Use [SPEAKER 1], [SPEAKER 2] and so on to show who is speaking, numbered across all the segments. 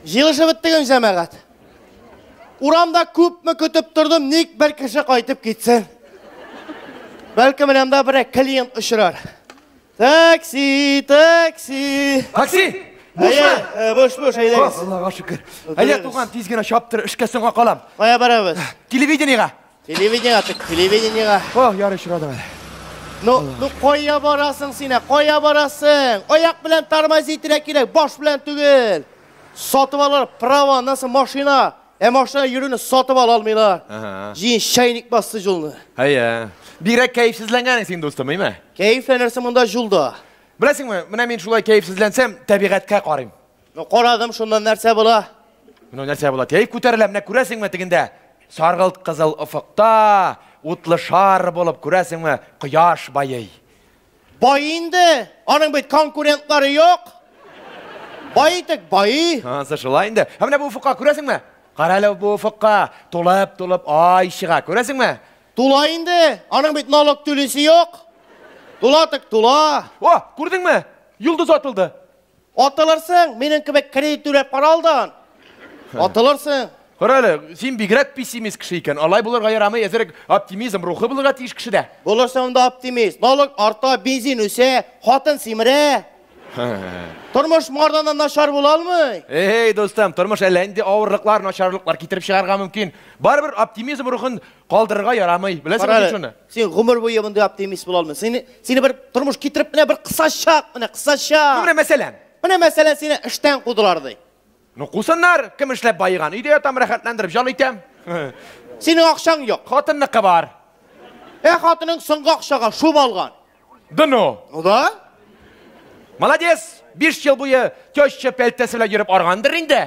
[SPEAKER 1] Җыелышып беттегең, җәмәгать. Урамда күпме көтеп тордым, ник бер кеше кайтып китсен. Бәлки менә монда берәр клиент очрар. Такси, такси.
[SPEAKER 2] Такси! Бушмы?
[SPEAKER 1] Буш, буш, әйдәгез.
[SPEAKER 2] Аллага шөкер. Әйдә, туган, тиз генә чаптыр, эшкә соңга калам.
[SPEAKER 1] Кая барабыз?
[SPEAKER 2] Телевидениегә.
[SPEAKER 1] Телевидениегә, тик телевидениегә.
[SPEAKER 2] О, ярый очрадың әле.
[SPEAKER 1] Ну, ну кая барасың син, ә? Кая барасың? Аяк белән тормозить итәргә кирәк, баш белән түгел. Сатып алалар права, аннан соң машина. Ә машина йөрүне сатып ала алмыйлар. Җыен чайник басты юлны.
[SPEAKER 2] Әйе. Бигрәк кәефсезләнгән син, дустым, әйме?
[SPEAKER 1] Кәефләнерсең монда юлда.
[SPEAKER 2] Беләсеңме, менә мин шулай кәефсезләнсәм, табигатькә карыйм.
[SPEAKER 1] Ну, карадым, шуннан нәрсә була?
[SPEAKER 2] Менә нәрсә була? Кәеф күтәрелә, менә күрәсеңме тегендә? Саргылт кызыл офыкта утлы шар булып күрәсеңме? Кояш байый.
[SPEAKER 1] Бай инде, аның бит конкурентлары юк. Бай итек, бай.
[SPEAKER 2] Ансы шулай инде. Ә менә бу офыкка күрәсеңме? Кара әле бу офыкка, тулып-тулып ай чыга, күрәсеңме?
[SPEAKER 1] Тула инде, аның бит налог түлисе юк. Тула тик тула.
[SPEAKER 2] О, күрдеңме? Йолдыз атылды.
[SPEAKER 1] Атылырсың, минем кебек кредит түләп кара алдан. Атылырсың.
[SPEAKER 2] Кара әле, син бигрәк пессимист кеше икән. Алай булырга ярамый, әзерәк оптимизм рухы булырга тиеш кешедә.
[SPEAKER 1] Булырсың да оптимист. Налог арта, бензин үсә, хатын симерә. Тормыш моңардан да начар була алмый.
[SPEAKER 2] Эй, дустым, тормыш әллә нинди авырлыклар, начарлыклар китереп чыгарга мөмкин. Барыбер оптимизм рухын калдырырга ярамый. Беләсеңме син шуны?
[SPEAKER 1] Син гомер буе мондый оптимист була алмыйсың. Сине, сине бер тормыш китереп менә бер кысачак, менә кысачак.
[SPEAKER 2] Ну, менә мәсәлән.
[SPEAKER 1] Менә мәсәлән, сине эштән кудылар ди.
[SPEAKER 2] Ну, кусыннар, кем эшләп баеган? Өйдә ятам, рәхәтләндереп җан итәм.
[SPEAKER 1] Синең акчаң юк.
[SPEAKER 2] Хатынныкы бар.
[SPEAKER 1] Ә хатының соңгы акчага шуып алган.
[SPEAKER 2] Да ну.
[SPEAKER 1] Ну да.
[SPEAKER 2] Молодец! 5 ел буе теща пәлтәсе белән йөреп аргандыр инде.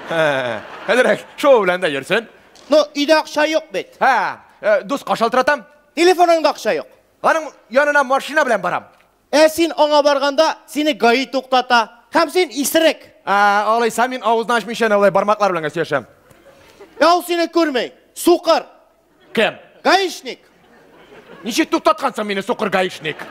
[SPEAKER 2] Хәзерәк шоу белән дә йөрсен.
[SPEAKER 1] Ну, өйдә акча юк бит.
[SPEAKER 2] Һә, дуска шалтыратам.
[SPEAKER 1] Телефоныңда акча юк.
[SPEAKER 2] Аның янына машина белән барам.
[SPEAKER 1] Ә син аңа барганда, сине ГАИ туктата. Һәм син исерек.
[SPEAKER 2] Ә, алайса мин авызны ачмыйча алай бармаклар белән генә сөйләшәм.
[SPEAKER 1] Ә ул сине күрми. Сукыр.
[SPEAKER 2] Кем?
[SPEAKER 1] Гаишник.
[SPEAKER 2] Ничек туктаткансың мине, сукыр гаишник?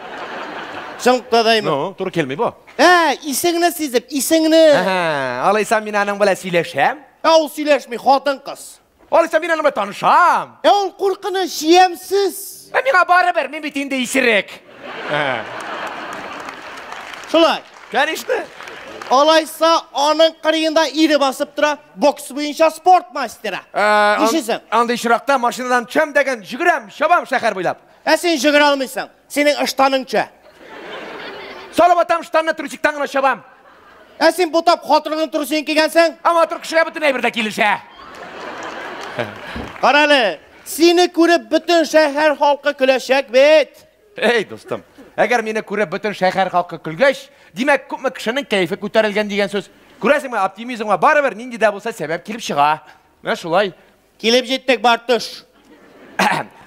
[SPEAKER 1] Чын туктадаймы?
[SPEAKER 2] Ну, туры килми бу.
[SPEAKER 1] Ә, исеңне сизеп, исеңне.
[SPEAKER 2] Әһә, алайса мин аның белән сөйләшәм.
[SPEAKER 1] Ә ул сөйләшми, хатын-кыз.
[SPEAKER 2] Алайса мин аның белән танышам.
[SPEAKER 1] Ә ул куркыныч, ямьсез.
[SPEAKER 2] Ә миңа барыбер, мин бит инде исерек.
[SPEAKER 1] Шулай.
[SPEAKER 2] Конечно.
[SPEAKER 1] Алайса аның кырыенда ире басып тора, бокс буенча спорт мастеры. Нишлисең?
[SPEAKER 2] Андый очракта машинадан төшәм дәген, йөгерәм, чабам шәһәр буйлап.
[SPEAKER 1] Ә син йөгерә алмыйсың. Синең ыштаның төшә.
[SPEAKER 2] Салып атам штанны, трусиктан гына чабам.
[SPEAKER 1] Ә син бутап хатыныңның трусигын кигәнсең?
[SPEAKER 2] Ә матур кешегә бөтен әйбер дә килешә.
[SPEAKER 1] Кара әле, сине күреп бөтен шәһәр халкы көләчәк бит.
[SPEAKER 2] Эй, дустым, әгәр мине күреп бөтен шәһәр халкы көлгәч, димәк, күпме кешенең кәефе күтәрелгән дигән сүз. Күрәсеңме, оптимизмга барыбер нинди дә булса сәбәп килеп чыга. Менә шулай.
[SPEAKER 1] Килеп җиттек, бар төш.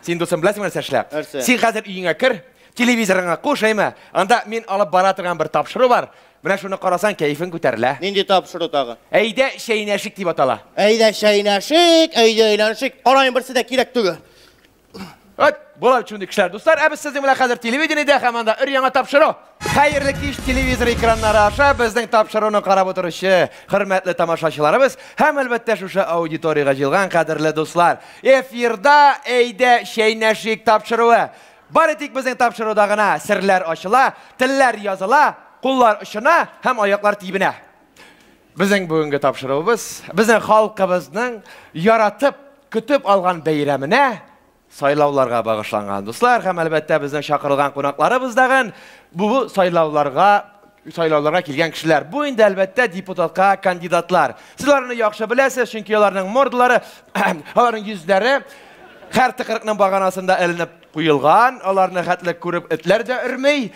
[SPEAKER 2] Син, дустым, беләсеңме нәрсә эшлә?
[SPEAKER 1] Нәрсә?
[SPEAKER 2] Син хәзер өеңә кер, телевизорыңа куш, әйме? Анда мин алып бара торган бер тапшыру бар. Менә шуны карасаң, кәефең күтәрелә.
[SPEAKER 1] Нинди тапшыру тагы?
[SPEAKER 2] Әйдә чәйнәшик дип атала.
[SPEAKER 1] Әйдә чәйнәшик, әйдә әйләншик. Караем, берсе дә кирәк түгел.
[SPEAKER 2] Әт, була бит шундый кешеләр, дуслар. Ә без сезнең белән хәзер телевидениедә һәм анда өр-яңа тапшыру. Хәерле кич, телевизор экраннары аша безнең тапшыруны карап утыручы хөрмәтле тамашачыларыбыз һәм әлбәттә шушы аудиториягә җыелган кадерле дуслар. Эфирда Әйдә чәйнәшик тапшыруы. Бары тик безнең тапшыруда гына серләр ачыла, телләр языла, куллар очына һәм аяклар тибенә. Безнең бүгенге тапшыруыбыз безнең халкыбызның яратып, көтеп алган бәйрәменә, сайлауларга багышланган, дуслар, һәм әлбәттә безнең чакырылган кунакларыбыз дагын бу сайлауларга килгән кешеләр. Бу инде әлбәттә депутатка кандидатлар. Сез аларны яхшы беләсез, чөнки аларның мордалары, аларның йөзләре һәр тыкрыкның баганасында эленеп куелган, аларны хәтле күреп этләр дә өрмей.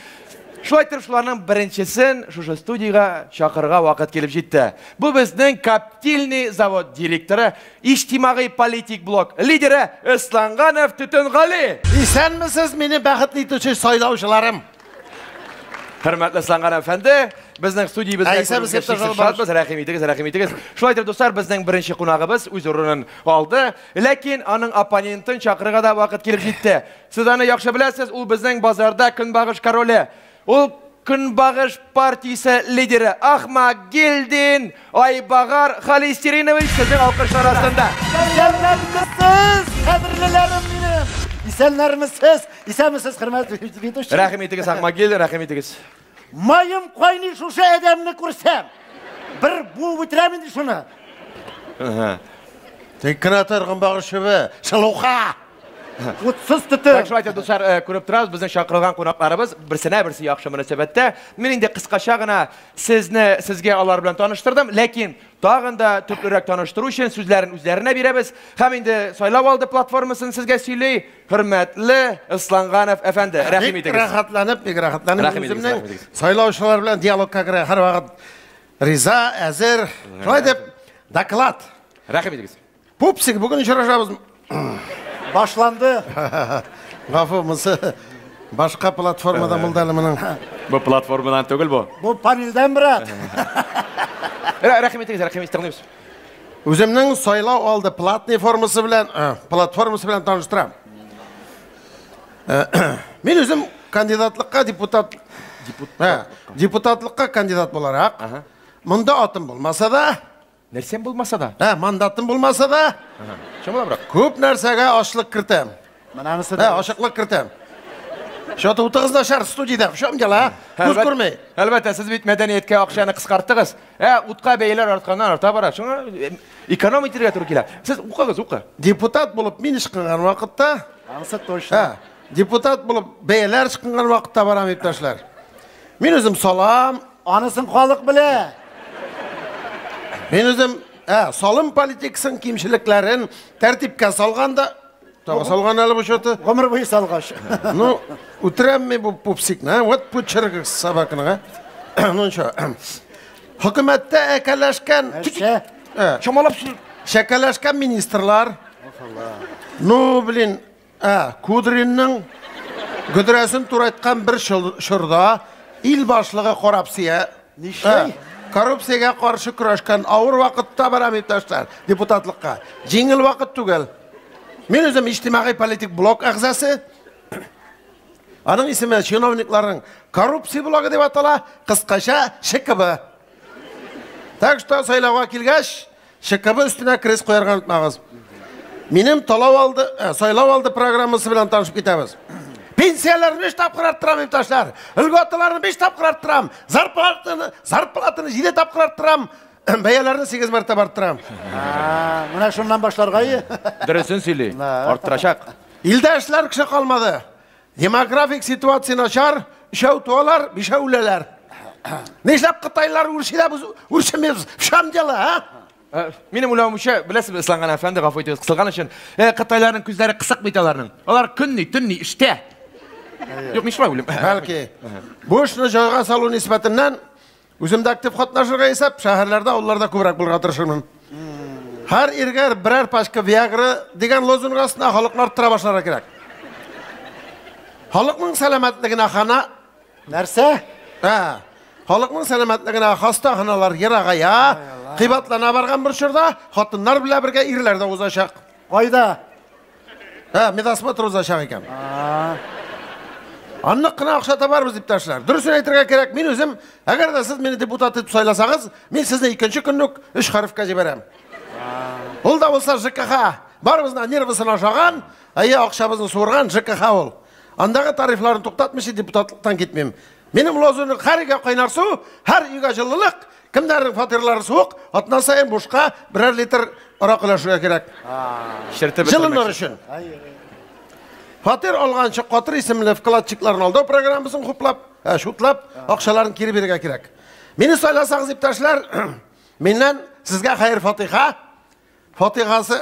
[SPEAKER 2] Шулай итеп, шуларның беренчесен шушы студиягә чакырырга вакыт килеп җитте. Бу безнең коптильный завод директоры, иҗтимагый политик блок лидеры Исланганов Төтенгали.
[SPEAKER 3] Исәнмесез, мине бәхетле итүче сайлаучыларым.
[SPEAKER 2] Хөрмәтле Исланганов әфәнде, безнең студиябезгә
[SPEAKER 3] Исәнмесез,
[SPEAKER 2] күрүгә
[SPEAKER 3] Иптәш
[SPEAKER 2] чиксез
[SPEAKER 3] Албаров.
[SPEAKER 2] шатбыз. Рәхим итегез, рәхим итегез. Шулай итеп, дуслар, безнең беренче кунагыбыз үз урынын алды. Ләкин аның оппонентын чакырырга да вакыт килеп җитте. Сез аны яхшы беләсез, ул безнең базарда көнбагыш короле. Ул Көнбагыш партиясе лидеры Ахмагилдин Айбагар Холестеринович сезнең алкышлар астында.
[SPEAKER 4] Исәннәрмесез, кадерлеләрем минем. Исәннәрмесез, исәнмесез, хөрмәтле ведущий.
[SPEAKER 2] Рәхим итегез, Ахмагил, рәхим итегез.
[SPEAKER 4] Маем кайный шушы адәмне күрсәм. Бер буып үтерәм инде шуны.
[SPEAKER 3] Тик кенә тор, гомбагыш чүбе, шелуха!
[SPEAKER 4] Утсыз төтен.
[SPEAKER 2] Так, шулай итеп, дуслар, күреп торабыз, безнең чакырылган кунакларыбыз берсенә берсе яхшы мөнәсәбәттә. Мин инде кыскача гына сезне сезгә алар белән таныштырдым, ләкин тагын да төплерәк таныштыру өчен сүзләрен үзләренә бирәбез. Һәм инде сайлау алды платформасын сезгә сөйли хөрмәтле Исланганов әфәнде. Рәхим итегез.
[SPEAKER 3] Бик рәхәтләнеп, бик рәхәтләнеп
[SPEAKER 2] Рәхим итегез,
[SPEAKER 3] үземнең
[SPEAKER 2] рәхим итегез.
[SPEAKER 3] сайлаучылар белән диалогка керә һәрвакыт риза, әзер. Шулай дип, доклад.
[SPEAKER 2] Рәхим итегез.
[SPEAKER 3] Пупсик, бүген очрашабыз.
[SPEAKER 4] Башланды.
[SPEAKER 3] Гафу, монысы башка платформада булды әле моның.
[SPEAKER 2] Бу платформадан түгел бу.
[SPEAKER 4] Бу панельдән, брат.
[SPEAKER 2] Рәхим итегез, рәхим итегез, тыңлыйбыз.
[SPEAKER 3] Үземнең сайлау алды платный формасы белән, платформасы белән таныштырам. Мин үзем кандидатлыкка депутат депутатлыкка кандидат буларак, монда атым булмаса да,
[SPEAKER 2] Нәрсәм булмаса да.
[SPEAKER 3] Мандатым булмаса да,
[SPEAKER 2] Чамалабрак.
[SPEAKER 3] Күп нәрсәгә ашлык кертәм.
[SPEAKER 4] Менә анысы да.
[SPEAKER 3] Ачыклык кертәм. Что-то утыгыз начар студиядә. В чем дело, а? Күз күрми.
[SPEAKER 2] Әлбәттә, сез бит мәдәнияткә акчаны кыскарттыгыз. Утка бәяләр артканнан арта бара. Шуңа эконом итәргә туры килә. Сез укыгыз, укы.
[SPEAKER 3] Депутат булып мин чыккан вакытта,
[SPEAKER 4] анысы точно.
[SPEAKER 3] Депутат булып бәяләр чыккан вакытта барам, иптәшләр. Мин үзем салам.
[SPEAKER 4] Анысын халык белә.
[SPEAKER 3] Мин үзем салым политикасын кимчелекләрен тәртипкә салганда, тагы салган әле бу чоты.
[SPEAKER 4] Гомер буе салгач.
[SPEAKER 3] Ну, үтерәм мин бу пупсикны, вот пучыргы собаканы, а. Ну ничего. Хөкүмәттә әкәләшкән,
[SPEAKER 2] чамалап
[SPEAKER 3] шәкәләшкән министрлар. Ну, блин, Кудринның гөдрәсен турайткан бер чорда ил башлыгы коррупция.
[SPEAKER 4] Нишләй?
[SPEAKER 3] Коррупциягә каршы көрәшкән авыр вакытта барам, иптәшләр, депутатлыкка. Җиңел вакыт түгел. Мин үзем иҗтимагый политик блок әгъзасы. Аның исеме чиновникларның коррупция блогы дип атала, кыскача ШКБ. Так что сайлауга килгәч, ШКБ өстенә крест куярга онытмагыз. Минем талау алды, сайлау алды программасы белән танышып китәбез. Пенсияләрне 5 тапкыр арттырам, иптәшләр. Льготаларны 5 тапкыр арттырам. Зарплатаны 7 тапкыр арттырам. Бәяләрне 8 мәртәбә арттырам.
[SPEAKER 4] Менә шуннан башларга ие.
[SPEAKER 2] Дөресен сөйли. Арттырачак.
[SPEAKER 3] Илдә эшләр кеше калмады. Демографик ситуация начар, өчәү туалар, бишәү үләләр. Нишләп Кытайлар үрчи дә без үрчемибез? В чем дело, а?
[SPEAKER 2] Минем уйлавымча, беләсезме, Исланган әфәнде, гафу итегез, кысылган өчен, Кытайларның күзләре кысык бит аларның. Алар көнни, төнни эштә. Юк, мин шулай уйлыйм.
[SPEAKER 3] Бәлки. Бу эшне җайга салу нисбәтеннән үзем дә актив катнашырга исәп, шәһәрләрдә, авылларда күбрәк булырга тырышырмын. Һәр иргә берәр пачка Виагра дигән лозунг астында халыкны арттыра башларга кирәк. Халыкның сәламәтлегенә хана
[SPEAKER 4] Нәрсә?
[SPEAKER 3] Халыкның сәламәтлегенә хастаханалар ерагая, кыйбатлана барган бер чорда хатыннар белән бергә ирләр дә узачак.
[SPEAKER 4] Кайда?
[SPEAKER 3] Медосмотр узачак икән. Аннык кына акча табарбыз, иптәшләр. Дөресен әйтергә кирәк, мин үзем, әгәр дә сез мине депутат итеп сайласагыз, мин сезне икенче көнне үк 3 хәрефкә җибәрәм. Ул да булса ЖКХ. Барыбызның нервысын ашаган, әйе, акчабызны суырган ЖКХ ул. Андагы тарифларны туктатмыйча депутатлыктан китмим. Минем лозунгым һәр өйгә кайнар су, һәр өйгә җылылык, кемнәрнең фатирлары суык, атна саен бушка берәр литр аракы өләшергә кирәк.
[SPEAKER 2] Чертеп
[SPEAKER 3] Җылыныр
[SPEAKER 2] бетермәкче.
[SPEAKER 3] өчен. Фатир алганчы Катыр исемле вкладчикларны алдау программасын хуплап, шутлап, акчаларын кире бирергә кирәк. Мине сайласагыз, иптәшләр, миннән сезгә хәер фатиха. Фатихасы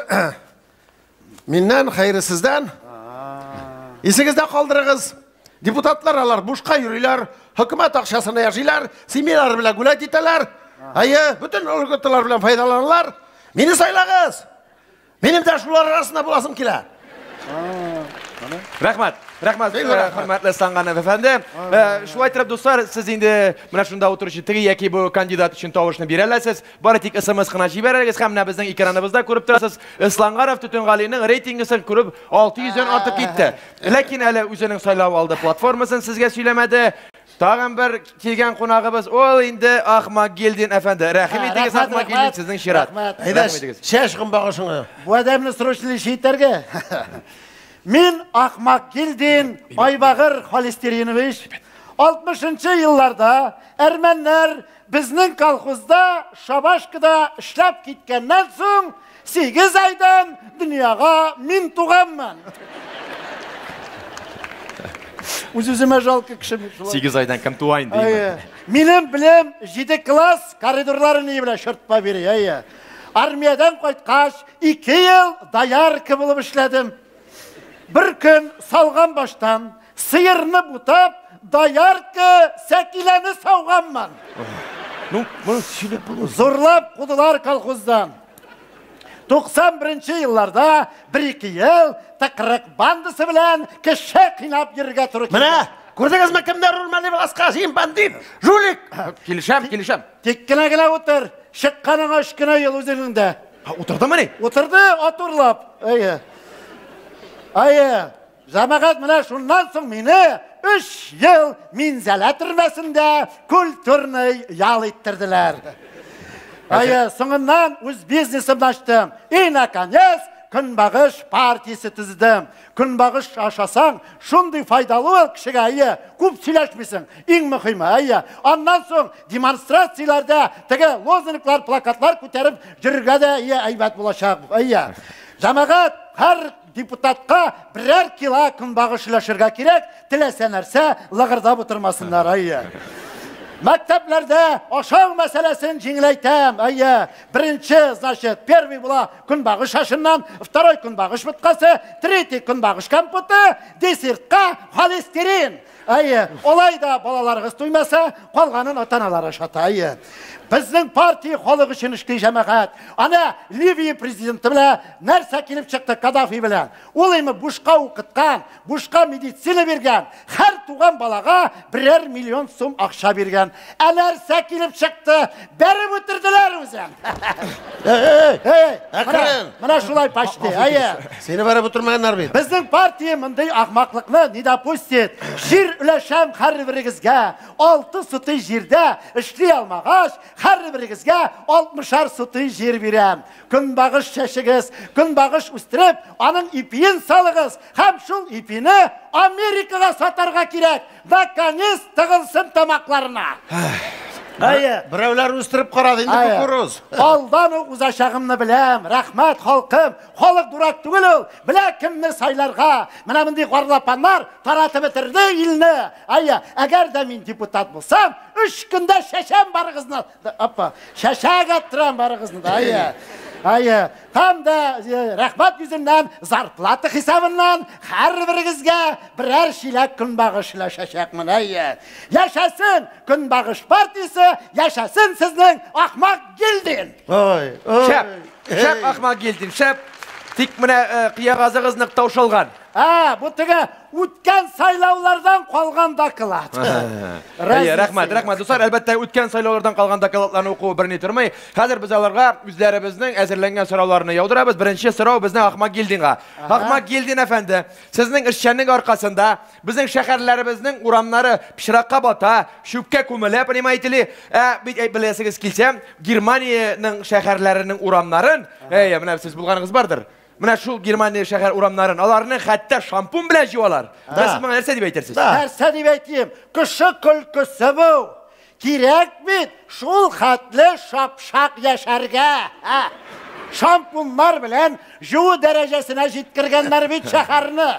[SPEAKER 3] миннән, хәере сездән. Исегездә калдырыгыз. Депутатлар алар бушка йөриләр, хөкүмәт акчасына яшиләр, семинар белән гулять итәләр. Әйе, бөтен льготалар белән файдаланалар. Мине сайлагыз. Минем дә шулар арасында буласым килә.
[SPEAKER 2] Рәхмәт, рәхмәт,
[SPEAKER 3] Бик рәхмәт.
[SPEAKER 2] хөрмәтле Исланганов әфәнде. Шулай итеп, дуслар, сез инде менә шунда утыручы теге яки бу кандидат өчен тавышны бирә аласыз. Бары тик СМС кына җибәрегез һәм менә безнең экраныбызда күреп торасыз. Исланганов Төтенгалинең рейтингысын күреп 600 дән артып китте. Ләкин әле үзенең сайлау алды платформасын сезгә сөйләмәде. Тагын бер килгән кунагыбыз, ул инде Ахмагилдин әфәнде. Рәхим итегез, Ахмагилдин, сезнең чират.
[SPEAKER 3] Әйдә, чәч көнбагышыңны.
[SPEAKER 4] Бу адәмне срочно ишетәргә. Мин Ахмагилдин Айбагыр Холестеринович. 60 елларда әрмәннәр безнең колхозда шабашкада эшләп киткәннән соң 8 айдан дөньяга мин туганмын. Үз-үземә жалко кеше мин шулай.
[SPEAKER 2] 8 айдан кем туа инде?
[SPEAKER 4] Әйе. Минем белем 7 класс коридорларын ни белән шыртпа бирә, әйе. Армиядән кайткач 2 ел доярка булып эшләдем. Бер көн салган баштан сыерны бутап, доярка Сәкиләне сауганмын.
[SPEAKER 2] Ну, моны сөйләп булмый.
[SPEAKER 4] Зурлап кудылар колхоздан. 91 елларда 1-2 ел тыкрык бандасы белән кеше кыйнап йөрергә туры килде.
[SPEAKER 3] Менә, күрдегезме кемнәр үрмәле властька? Син бандит, жулик.
[SPEAKER 2] Килешәм, килешәм.
[SPEAKER 4] Тик кенә генә утыр. Чыкканыңа 3 кенә ел үзеңнең дә.
[SPEAKER 2] Утырдымыни?
[SPEAKER 4] Утырды, ат урлап. Әйе. Әйе. Җәмәгать, менә шуннан соң мине 3 ел Минзәлә төрмәсендә культурный ял иттерделәр. Әйе, соңыннан үз бизнесымны ачтым. И, наконец, Көнбагыш партиясе төзедем. Көнбагыш ашасаң, шундый файдалы ул кешегә, әйе, күп сөйләшмисең. Иң мөһиме, әйе. Аннан соң демонстрацияләрдә теге лозунглар, плакатлар күтәреп йөрергә дә, әйе, әйбәт булачак, әйе. Җәмәгать, һәр депутатка берәр кило көнбагыш өләшергә кирәк, теләсә нәрсә лыгырдап утырмасыннар, әйе. Мәктәпләрдә ашау мәсьәләсен җиңеләйтәм, әйе. Беренче, значит, первый була көнбагыш ашыннан, второй көнбагыш боткасы, третий көнбагыш компоты, десертка холестерин. Әйе, олай да балаларыгыз туймаса, калганын ата-аналар ашата, әйе. Безнең партия халык өчен эшли, җәмәгать. Ана Ливия президенты белән нәрсә килеп чыкты Каддафи белән? Ул эми бушка укыткан, бушка медицина биргән, һәр туган балага 1 миллион сум акча биргән. Ә нәрсә килеп чыкты? Бәреп үтерделәр үзен.
[SPEAKER 3] Эй, әкрен.
[SPEAKER 4] Менә шулай почти, әйе.
[SPEAKER 3] Сине бәреп үтермәгәннәр бит.
[SPEAKER 4] Безнең партия мондый ахмаклыкны не допустит. Җир өләшәм һәрберегезгә. 6 сутый җирдә эшли алмагач, һәрберегезгә 60 сутый җир бирәм. Көнбагыш чәчегез, көнбагыш үстереп, аның ипиен салыгыз һәм шул ипине Америкага сатарга кирәк. Наконец тыгылсын тамакларына. Әйе.
[SPEAKER 3] Берәүләр үстереп карады инде кукуруз.
[SPEAKER 4] Алдан ук узачагымны беләм. Рәхмәт, халкым. Халык дурак түгел ул. Белә кемне сайларга. Менә мондый гарлапаннар таратып бетерде илне. Әйе, әгәр дә мин депутат булсам, 3 көндә чәчәм барыгызны. Апа, чәчәк аттырам барыгызны да. Әйе. Әйе. Һәм дә рәхмәт йөзеннән, зарплата хисабыннан һәрберегезгә берәр чиләк көнбагыш өләшәчәкмен. Әйе. Яшәсен Көнбагыш партиясе, яшәсен сезнең Ахмак Гилдин.
[SPEAKER 3] Ой, ой.
[SPEAKER 2] Шәп, шәп Ахмак Гилдин, шәп. Тик менә кыягазыгыз нык таушалган.
[SPEAKER 4] А, бу теге үткән сайлаулардан калган доклад.
[SPEAKER 2] Әйе, рәхмәт, рәхмәт, дуслар. Әлбәттә, үткән сайлаулардан калган докладларны уку берни тормый. Хәзер без аларга үзләребезнең әзерләнгән сорауларны яудырабыз. Беренче сорау безнең Ахмак Гилдинга. Ахмак Гилдин әфәнде, сезнең эшчәнлек аркасында безнең шәһәрләребезнең урамнары пычракка бата, чүпкә күмелә, понимаете ли? Ә бит беләсегез килсә, Германиянең шәһәрләренең урамнарын, әйе, менә сез булганыгыз бардыр. Менә шул Германия шәһәр урамнарын, аларны хәтта шампунь белән җуалар. Менә сез моңа нәрсә дип әйтерсез?
[SPEAKER 4] Нәрсә дип әйтим? Кеше көлкесе бу. Кирәк бит шул хәтле шапшак яшәргә. Шампуннар белән жуу дәрәҗәсенә җиткергәннәр бит шәһәрне.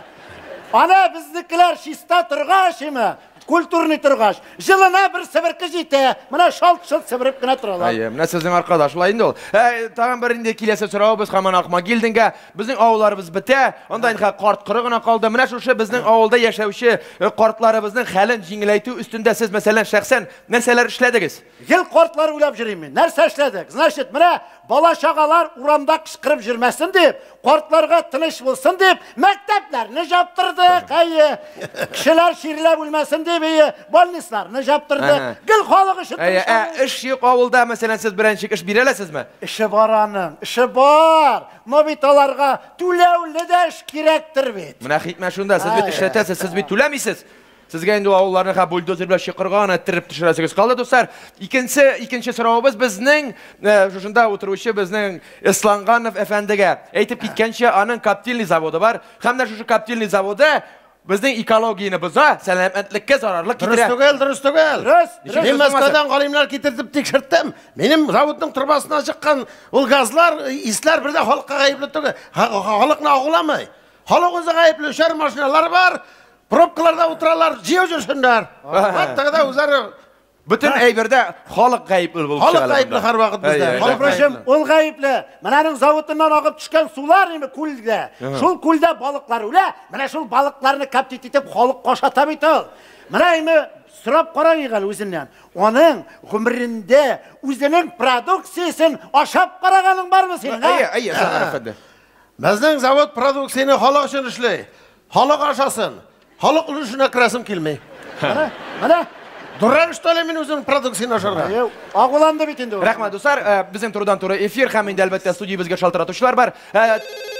[SPEAKER 4] Ана безнекеләр чиста торгач име, культурный торгач, җылына бер себерке җитә. Менә шалт-шалт себереп кенә торалар.
[SPEAKER 2] Әйе, менә сезнең аркада шулай инде ул. Тагын бер инде киләсе соравыбыз һаман Ахмак Гилдингә. Безнең авылларыбыз бетә, анда инде карт коры гына калды. Менә шушы безнең авылда яшәүче картларыбызның хәлен җиңеләйтү өстендә сез, мәсәлән, шәхсән нәрсәләр эшләдегез?
[SPEAKER 4] Гел картлар уйлап йөрим мин. Нәрсә эшләдек? Значит, менә бала-чагалар урамда кычкырып йөрмәсен дип, картларга тыныч булсын дип, мәктәпләрне жаптырдык, әйе. Кешеләр чирләп үлмәсен дип, әйе, больницаларны жаптырдык. Гел халык өчен
[SPEAKER 2] Әйе,
[SPEAKER 4] тырышабыз.
[SPEAKER 2] Эш юк авылда, мәсәлән, сез беренче эш бирә аласызмы?
[SPEAKER 4] Эше бар аның, эше бар. Но бит аларга түләүле дә эш кирәктер бит.
[SPEAKER 2] Менә хикмәт шунда, сез бит эшләтәсез, сез бит түләмисез. Сезгә инде авылларны һәм бульдозер белән чокырга гына тереп төшерәсегез калды, дуслар. Икенче соравыбыз безнең шушында утыручы безнең Исланганов әфәндегә. Әйтеп киткәнчә, аның коптильный заводы бар. Һәм дә шушы коптильный заводы безнең экологияне боза, сәламәтлеккә зарарлык китерә.
[SPEAKER 3] Дөрес түгел, дөрес түгел.
[SPEAKER 4] Дөрес.
[SPEAKER 3] Мин Мәскәүдән галимнәр китертеп тикшерттем. Минем заводның торбасыннан чыккан ул газлар, исләр бер дә халыкка гаепле түгел. Халыкны агуламый. Халык үзе гаепле, өчәр машиналар бар, пробкаларда утыралар, җыю йөрсеннәр. Вот тогда үзләре
[SPEAKER 2] Бөтен әйбердә халык гаепле булып
[SPEAKER 3] Халык
[SPEAKER 2] чыга.
[SPEAKER 3] гаепле һәрвакыт бездә.
[SPEAKER 4] Халык прочим, ул гаепле. Менә аның заводыннан агып төшкән сулар инде күлдә. Шул күлдә балыклар үлә. Менә шул балыкларны коптить итеп халык ашата бит ул. Менә инде сорап карагыз әле үзеннән. Аның гомерендә үзенең продукциясен ашап караганың бармы синең?
[SPEAKER 2] Әйе, әйе, Сәгъәт әфәнде.
[SPEAKER 3] Безнең завод продукцияне халык өчен эшли. Халык ашасын. Халык өлешенә керәсем килми.
[SPEAKER 4] Менә, менә.
[SPEAKER 3] Дурак что ли мин үзем продукцияне ашарга?
[SPEAKER 4] Әйе, агуланды бит инде ул.
[SPEAKER 2] Рәхмәт, дуслар. Безнең турыдан-туры эфир һәм инде әлбәттә студиябезгә шалтыратучылар бар.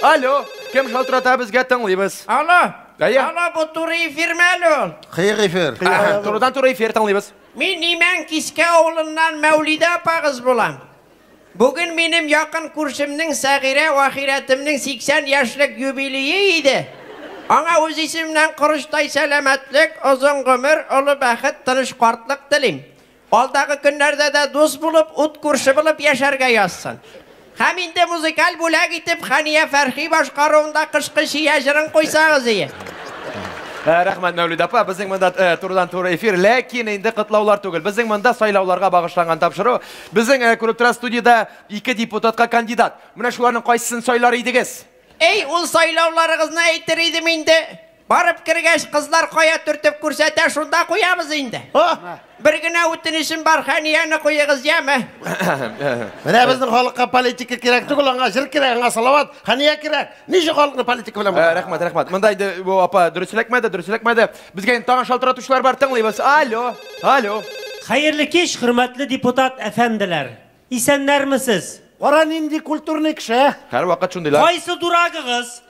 [SPEAKER 2] Алло, кем шалтырата, безгә тыңлыйбыз.
[SPEAKER 5] Алло.
[SPEAKER 2] Әйе.
[SPEAKER 5] Алло, бу туры эфирме әле ул?
[SPEAKER 3] Кыек эфир.
[SPEAKER 2] Турыдан-туры эфир тыңлыйбыз.
[SPEAKER 5] Мин Имән Кискә авылыннан Мәүлидә апагыз булам. Бүген минем якын күршемнең Сәгыйрә ахирәтемнең 80 яшьлек юбилее иде. Аңа үз исемнән корычтай сәламәтлек, озын гомер, олы бәхет, тыныч картлык телим. Алдагы көннәрдә дә дус булып, ут күрше булып яшәргә язсын. Һәм инде музыкаль бүләк итеп Хания Фәрхи башкаруында кышкы чия җырын куйсагыз ие.
[SPEAKER 2] Рәхмәт, Мәүлидә апа, безнең монда турыдан-туры эфир, ләкин инде котлаулар түгел. Безнең монда сайлауларга багышланган тапшыру. Безнең күреп тора студиядә 2 депутатка кандидат. Менә шуларның кайсысын сайлар идегез?
[SPEAKER 5] Эй, ул сайлауларыгызны әйтер идем инде. Барып кергәч, кызлар кая төртеп күрсәтә, шунда куябыз инде. Бер генә үтенечем бар, Ханияне куегыз, яме?
[SPEAKER 3] Менә безнең халыкка политика кирәк түгел, аңа җыр кирәк, аңа Салават, Хания кирәк. Ничек халыкны политика белән бутарга?
[SPEAKER 2] Рәхмәт, рәхмәт. Монда инде бу апа дөрес эләкмәде, дөрес эләкмәде. Безгә инде тагын шалтыратучылар бар, тыңлыйбыз. Алло, алло.
[SPEAKER 6] Хәерле кич, хөрмәтле депутат әфәнделәр. Исәннәрмесез?
[SPEAKER 4] Кара нинди культурный кеше.
[SPEAKER 2] Һәрвакыт шундыйлар.
[SPEAKER 6] Кайсы дурагыгыз?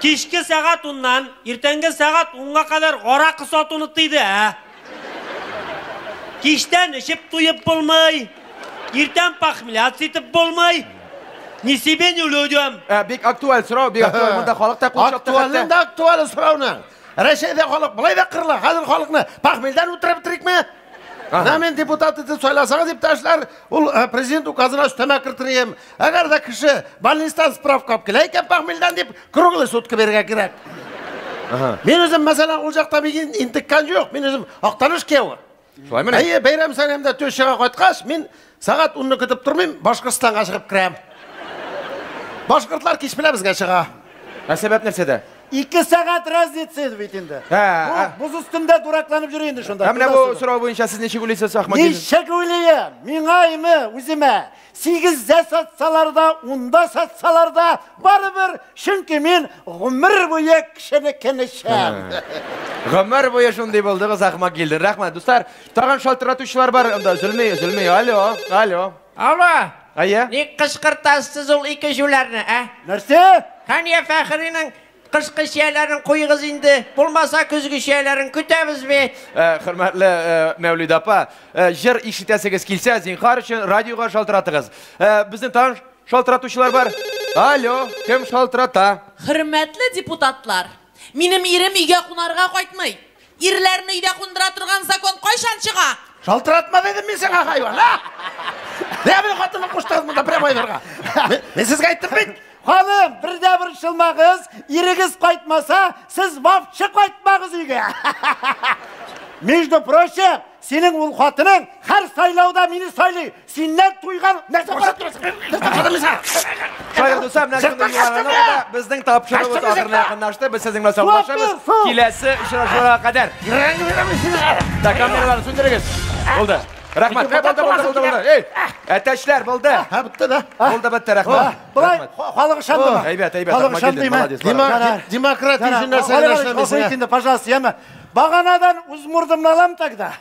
[SPEAKER 6] Кичке сәгать 10-нан иртәнге сәгать 10-га кадәр аракы сатуны тыйды, ә? Кичтән эчеп туеп булмый, иртән похмеляться итеп булмый. Ни себе, ни людям.
[SPEAKER 2] Бик актуаль сорау, бик актуаль. Монда халык та кул чапты хәтта.
[SPEAKER 3] Актуальның да актуаль сорауның. Рәсәйдә халык болай да кырыла. Хәзер халыкны похмельдән утырып бетерикме? Менә мин депутат итеп сайласагыз, иптәшләр, ул президент указына өстәмә кертерем. Әгәр дә кеше больницадан справка алып килә икән похмельдән дип, круглый сутка бирергә кирәк. Мин үзем, мәсәлән, ул жакта бик интеккән юк. Мин үзем Актаныш кияве.
[SPEAKER 2] Шулаймыни?
[SPEAKER 3] Әйе, бәйрәм сәйрәмдә тещага кайткач, мин сәгать 10-ны көтеп тормыйм, Башкортстанга чыгып керәм. Башкортлар кич белән безгә чыга.
[SPEAKER 2] Ә сәбәп нәрсәдә?
[SPEAKER 4] 2 сәгать разница бит инде. Буз өстендә дуракланып йөри инде шунда.
[SPEAKER 2] Ә менә бу сорау буенча сез ничек уйлыйсыз, Ахмадиев?
[SPEAKER 4] Ничек уйлыйм? Миңа име, үземә 8-дә сатсалар да, 10-да сатсалар да, барыбер, чөнки мин гомер буе кешенекен эчәм.
[SPEAKER 2] Гомер буе шундый булдыгыз, Ахмадилдин. Рәхмәт, дуслар. Тагын шалтыратучылар бар. Анда өзелми, өзелми. Алло, алло.
[SPEAKER 5] Алло.
[SPEAKER 2] Әйе.
[SPEAKER 5] Ник кычкыртасыз ул ике җүләрне, ә?
[SPEAKER 4] Нәрсә?
[SPEAKER 5] Хания Фәхринең кышкы чияләрен куйгыз инде. Булмаса көзге чияләрен көтәбез бит.
[SPEAKER 2] Хөрмәтле Мәүлидә апа, җыр ишетәсегез килсә, зинһар өчен радиога шалтыратыгыз. Безнең тагын шалтыратучылар бар. Алло, кем шалтырата?
[SPEAKER 7] Хөрмәтле депутатлар, минем ирем өйгә кунарга кайтмый. Ирләрне өйдә кундыра торган закон кайчан чыга?
[SPEAKER 3] Шалтыратма дедем мин сиңа, хайван, а? Нә белән хатынны куштыгыз монда прямой эфирга? Мин сезгә әйттем бит.
[SPEAKER 4] Ханым, бер дә борчылмагыз, ирегез кайтмаса, сез вообще кайтмагыз өйгә. Между прочим, синең ул хатының һәр сайлауда мине сайлый. Синнән туйган нәрсә карап торасың?
[SPEAKER 3] Нәрсә карап торасың?
[SPEAKER 2] Шулай дуслар, менә шундый югарылык безнең тапшыруыбыз ахырына якынлашты. Без сезнең белән саубуллашабыз. Киләсе очрашуларга кадәр. Так, камераларны сүндерегез. Булды. Рәхмәт. Булды, булды, булды, булды. Эй, әтәчләр, булды.
[SPEAKER 3] Һә, бетте дә.
[SPEAKER 2] Булды, бетте, рәхмәт.
[SPEAKER 4] Болай халык ышандымы?
[SPEAKER 2] Әйбәт, әйбәт.
[SPEAKER 4] Халык ышандымы?
[SPEAKER 3] Демократия өчен нәрсә генә эшләмисең.
[SPEAKER 4] Пожалуйста, яме. Баганадан үз мурдымны алам тогда.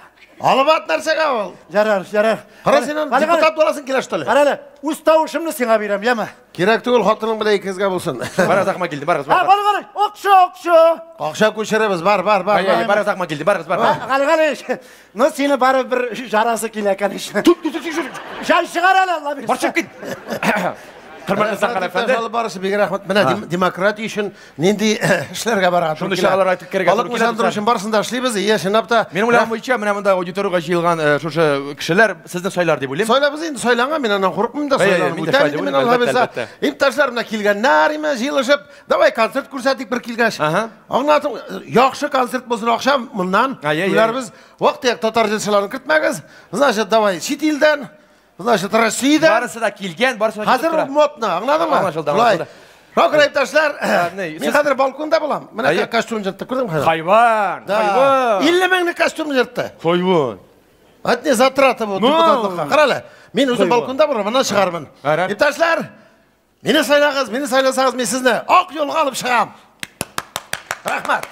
[SPEAKER 3] Алып ат нәрсәгә ул?
[SPEAKER 4] Ярар, ярар.
[SPEAKER 3] Кара син аны, депутат буласың килә, что ли?
[SPEAKER 4] Кара әле, үз тавышымны сиңа бирәм, яме?
[SPEAKER 3] Кирәк түгел, хатының белән икегезгә булсын.
[SPEAKER 2] Барыгыз Акмал килде, барыгыз.
[SPEAKER 4] А, бар, бар, акча, акча.
[SPEAKER 3] Акча күчерәбез, бар, бар, бар.
[SPEAKER 2] Бар, барыгыз Акмал килде, барыгыз, бар.
[SPEAKER 4] Гали, Гали, ну сине бары бер жарасы килә, конечно. Жан чыгар әле, Алла бирсә.
[SPEAKER 2] Бар чыгып кит. Хөрмәтле Сәхәр әфәнде.
[SPEAKER 3] Алып барышы бик рәхмәт. Менә демократия өчен нинди эшләргә барырга
[SPEAKER 2] Шундый чаралар айтып керергә туры
[SPEAKER 3] килә. Халыкны өчен барысын да эшлибез. Ия, чынлап та.
[SPEAKER 2] Минем уйлавым буенча, менә монда аудиториягә җыелган шушы кешеләр сезне сайлар дип уйлыйм.
[SPEAKER 3] Сайлабыз инде, сайланган, мин аннан курыкмыйм да, сайланып үтәм инде мин, Алла бирсә. Иптәшләр менә килгәннәр име, җыелышып, давай концерт күрсәтик бер килгәч. Аңлатың, яхшы концерт булсын, акча моннан. Түләрбез. Вак-төяк татар җырчыларын кертмәгез. Значит, давай чит илдән. Значит, Россиядә.
[SPEAKER 2] Барысы да килгән, барысы да
[SPEAKER 3] хәзер модно, аңладыңмы?
[SPEAKER 2] Аңлашылды, аңлашылды.
[SPEAKER 3] Шакыр иптәшләр, мин хәзер балконда булам. Менә костюм җыртты, күрдеңме хәзер?
[SPEAKER 2] Хайван, хайван.
[SPEAKER 3] 50 меңлек костюм җыртты.
[SPEAKER 2] Хайван.
[SPEAKER 3] Одни затраты бу депутатлыкка. Кара әле, мин үзем балконда булам, моннан чыгармын. Иптәшләр, мине сайлагыз, мине сайласагыз, мин сезне ак юлга алып чыгам. Рәхмәт.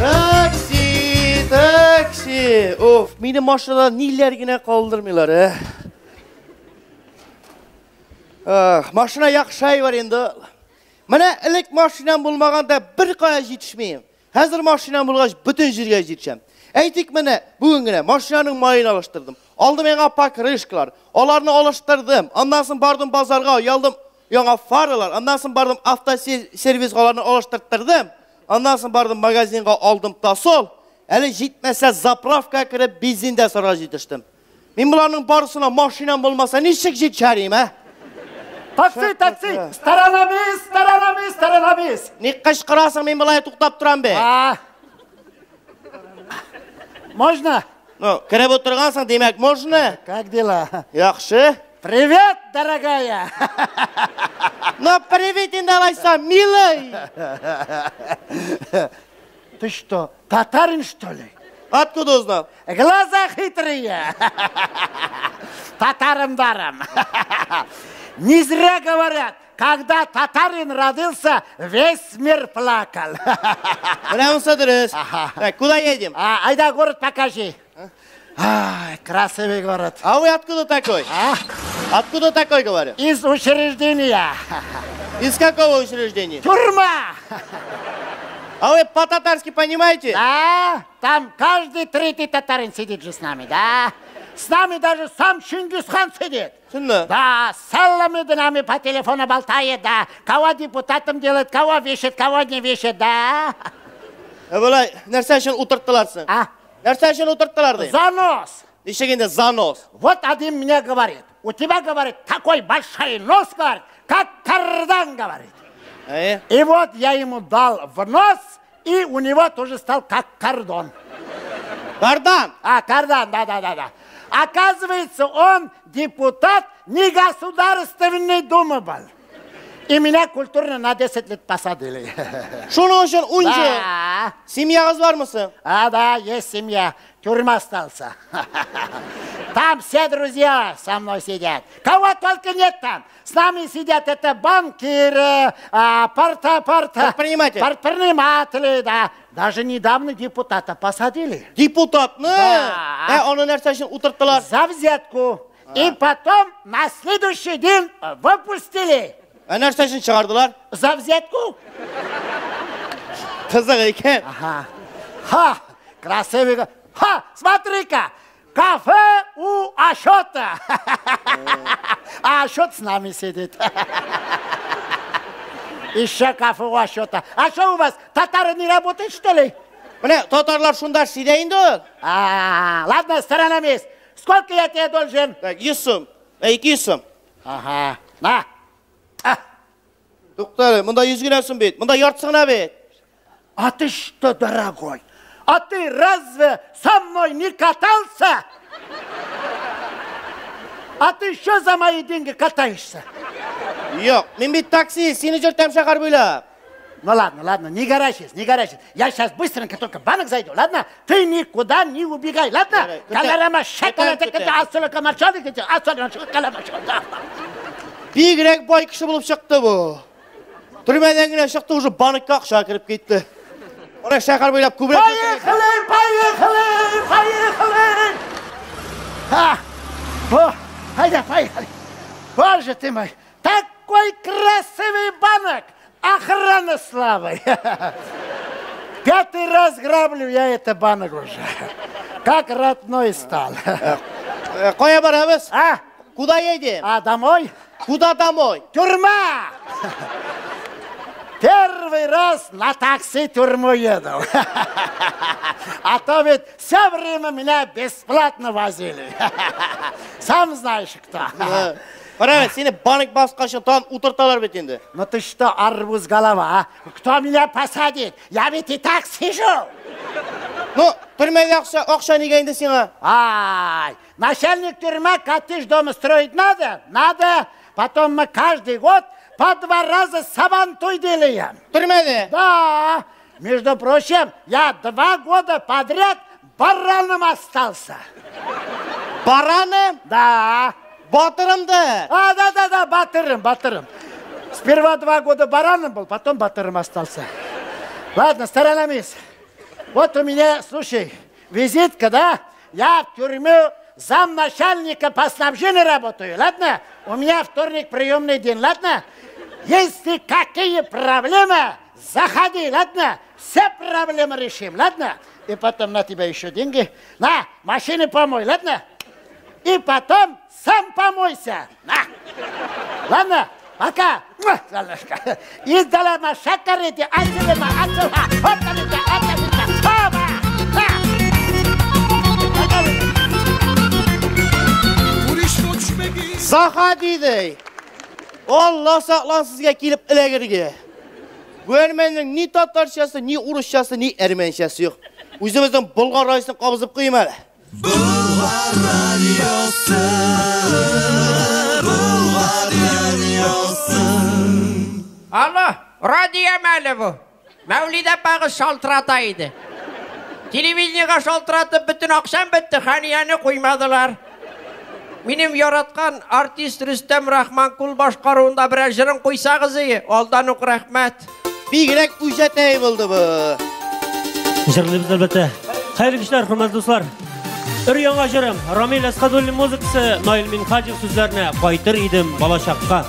[SPEAKER 1] Такси, такси. Оф, мине машинада ниләр генә калдырмыйлар, ә? Ах, машина яхшы әйбер инде. Менә элек машинам булмаганда бер кая җитешмим. Хәзер машинам булгач, бөтен җиргә җитешәм. Әйтик менә, бүген генә машинаның маен алыштырдым. Алдым яңа покрышкалар, аларны алыштырдым. Аннан соң бардым базарга, ялдым яңа фаралар. Аннан соң бардым автосервисга, аларны алыштырттырдым. Аннан соң бардым магазинга, алдым тосол. Әле җитмәсә заправка кереп бензин дә сорарга җитештем. Мин боларның барысына машинам булмаса ничек җитешәрим, ә?
[SPEAKER 4] Такси, такси, сторонами, сторонами, сторонами.
[SPEAKER 1] Ник кычкырасың, мин болай туктап торам бит.
[SPEAKER 4] Можно?
[SPEAKER 1] Ну, кереп утыргансың, димәк, можно.
[SPEAKER 4] Как дела?
[SPEAKER 1] Яхшы.
[SPEAKER 4] Привет, дорогая.
[SPEAKER 1] Ну, привет инде алайса, милый.
[SPEAKER 4] Ты что, татарин, что ли?
[SPEAKER 1] Откуда узнал?
[SPEAKER 4] Глаза хитрые. Татарам даром. Не зря говорят, когда татарин родился, весь мир плакал.
[SPEAKER 1] Прямо дөрес. Так, куда едем?
[SPEAKER 4] Айда город покажи. Ай, красивый город.
[SPEAKER 1] А вы откуда такой?
[SPEAKER 4] А?
[SPEAKER 1] Откуда такой, говорю?
[SPEAKER 4] Из учреждения.
[SPEAKER 1] Из какого учреждения?
[SPEAKER 4] Тюрьма.
[SPEAKER 1] А вы по-татарски понимаете?
[SPEAKER 4] Да, там каждый третий татарин сидит же с нами, да? С нами даже сам Чингисхан сидит.
[SPEAKER 1] Чынмы?
[SPEAKER 4] Да, целыми днями по телефону болтает, да. Кого депутатом делает, кого вешает, кого не вешает, да.
[SPEAKER 1] Болай, нәрсә өчен утырттылар соң?
[SPEAKER 4] А?
[SPEAKER 1] Нәрсә өчен утырттылар ди?
[SPEAKER 4] За нос.
[SPEAKER 1] Ничек инде за нос?
[SPEAKER 4] Вот один мне говорит, у тебя, говорит, такой большой нос, говорит, как кардан, говорит. И вот я ему дал в нос, и у него тоже стал как кордон.
[SPEAKER 1] Кардан?
[SPEAKER 4] А, кардан, да. Оказывается, он депутат негосударственной думы был. И меня культурно на 10 лет посадили.
[SPEAKER 1] Шуның өчен ун ел.
[SPEAKER 4] Да.
[SPEAKER 1] Семьягыз бармы соң?
[SPEAKER 4] А, да, есть семья. Тюрьма остался. Там все друзья со мной сидят. Кого только нет там. С нами сидят это банкиры,
[SPEAKER 1] Предприниматели.
[SPEAKER 4] Предприниматели, да. Даже недавно депутата посадили.
[SPEAKER 1] Депутатны?
[SPEAKER 4] Да.
[SPEAKER 1] Аны нәрсә өчен утырттылар?
[SPEAKER 4] За взятку. И потом на следующий день выпустили.
[SPEAKER 1] Ә нәрсә өчен чыгардылар?
[SPEAKER 4] За взятку.
[SPEAKER 1] Кызык икән.
[SPEAKER 4] Ага. Ха, красивый. Ха, смотри-ка, кафе у Ашота. А Ашот с нами сидит. Еще кафе у Ашота. А что у вас, татары не работают, что ли?
[SPEAKER 1] Менә татарлар шунда эшли дә инде ул.
[SPEAKER 4] А, ладно, сторона есть. Сколько я тебе должен?
[SPEAKER 1] Так, 100 сум. 200 сум.
[SPEAKER 4] Ага, на.
[SPEAKER 1] Тукта әле, монда 100 генә сум бит. Монда яртысы гына бит.
[SPEAKER 4] А ты что, дорогой? А ты разве со мной не катался? А ты что за мои деньги катаешься?
[SPEAKER 1] Юк, мин бит такси, сине йөртәм шәһәр буйлап.
[SPEAKER 4] Ну ладно, ладно, не горячись, не горячись. Я сейчас быстренько только в банк зайду, ладно? Ты никуда не убегай, ладно?
[SPEAKER 1] Бигрәк бай кеше булып чыкты бу. Төрмәдән генә чыкты, уже банкка акча кереп китте. Ана шәһәр буйлап күбрәк.
[SPEAKER 4] Поехали, поехали, поехали! А, о, айда, поехали. Боже ты мой, такой красивый банок! Охрана славы! 5-й раз граблю я это банок уже. Как родной стал.
[SPEAKER 1] Кая барабыз?
[SPEAKER 4] А?
[SPEAKER 1] Куда едем?
[SPEAKER 4] А, домой?
[SPEAKER 1] Куда домой?
[SPEAKER 4] Тюрьма! Первый раз на такси тюрьму еду. А то ведь все время меня бесплатно возили. Сам знаешь кто.
[SPEAKER 1] Кара, сине банк басканчы тагын утырталар бит инде.
[SPEAKER 4] Ну ты что, арбуз голова, а? Кто меня посадит? Я ведь и так сижу.
[SPEAKER 1] Ну, төрмәгә акча, акча нигә инде сиңа?
[SPEAKER 4] Ай, начальник тюрьмы коттедж дома строить надо? Надо. Потом мы каждый год по 2 раза сабантуй делаем.
[SPEAKER 1] Төрмәдә?
[SPEAKER 4] Да. Между прочим, я 2 года подряд бараном остался.
[SPEAKER 1] Бараном?
[SPEAKER 4] Да.
[SPEAKER 1] Батырым да.
[SPEAKER 4] А, да, да, да, батырым, батырым. Сперва 2 года бараном был, потом батырым остался. Ладно, сторонамис. Вот у меня, слушай, визитка, да? Я в тюрьму замначальника по снабжению работаю, ладно? У меня вторник приемный день, ладно? Если какие проблемы, заходи, ладно? Все проблемы решим, ладно? И потом на тебя еще деньги. На, машины помой, ладно? И потом сам помойся. На. Ладно? Пока. Издалама шакарите, ацелема, ацела, оталите, оталите, оба. На.
[SPEAKER 1] Заходи, ди. Алла саклан сезгә килеп эләгергә. Бу әрмәннең ни татарчасы, ни урысчасы, ни әрмәнчәсе юк. Үзебезнең Болгар радиосын кабызып куйым әле.
[SPEAKER 8] Болгар радиосы, Болгар радиосы.
[SPEAKER 5] Алло, радио әле бу. Мәүлидә апагыз шалтырата иде. Телевидениегә шалтыратып бөтен акчам бетте, Ханияне куймадылар. Минем яраткан артист Рөстәм Рахманкул башкаруында берәр җырын куйсагыз ие, алдан ук рәхмәт.
[SPEAKER 1] Бигрәк үҗәтәй булды бу.
[SPEAKER 6] Җырлыйбыз әлбәттә. Хәерле кичләр, хөрмәтле дуслар. Өр-яңа җырым Рамил Әсхәдуллин музыкасы, Наил Минһаҗев сүзләренә Кайтыр идем балачакка.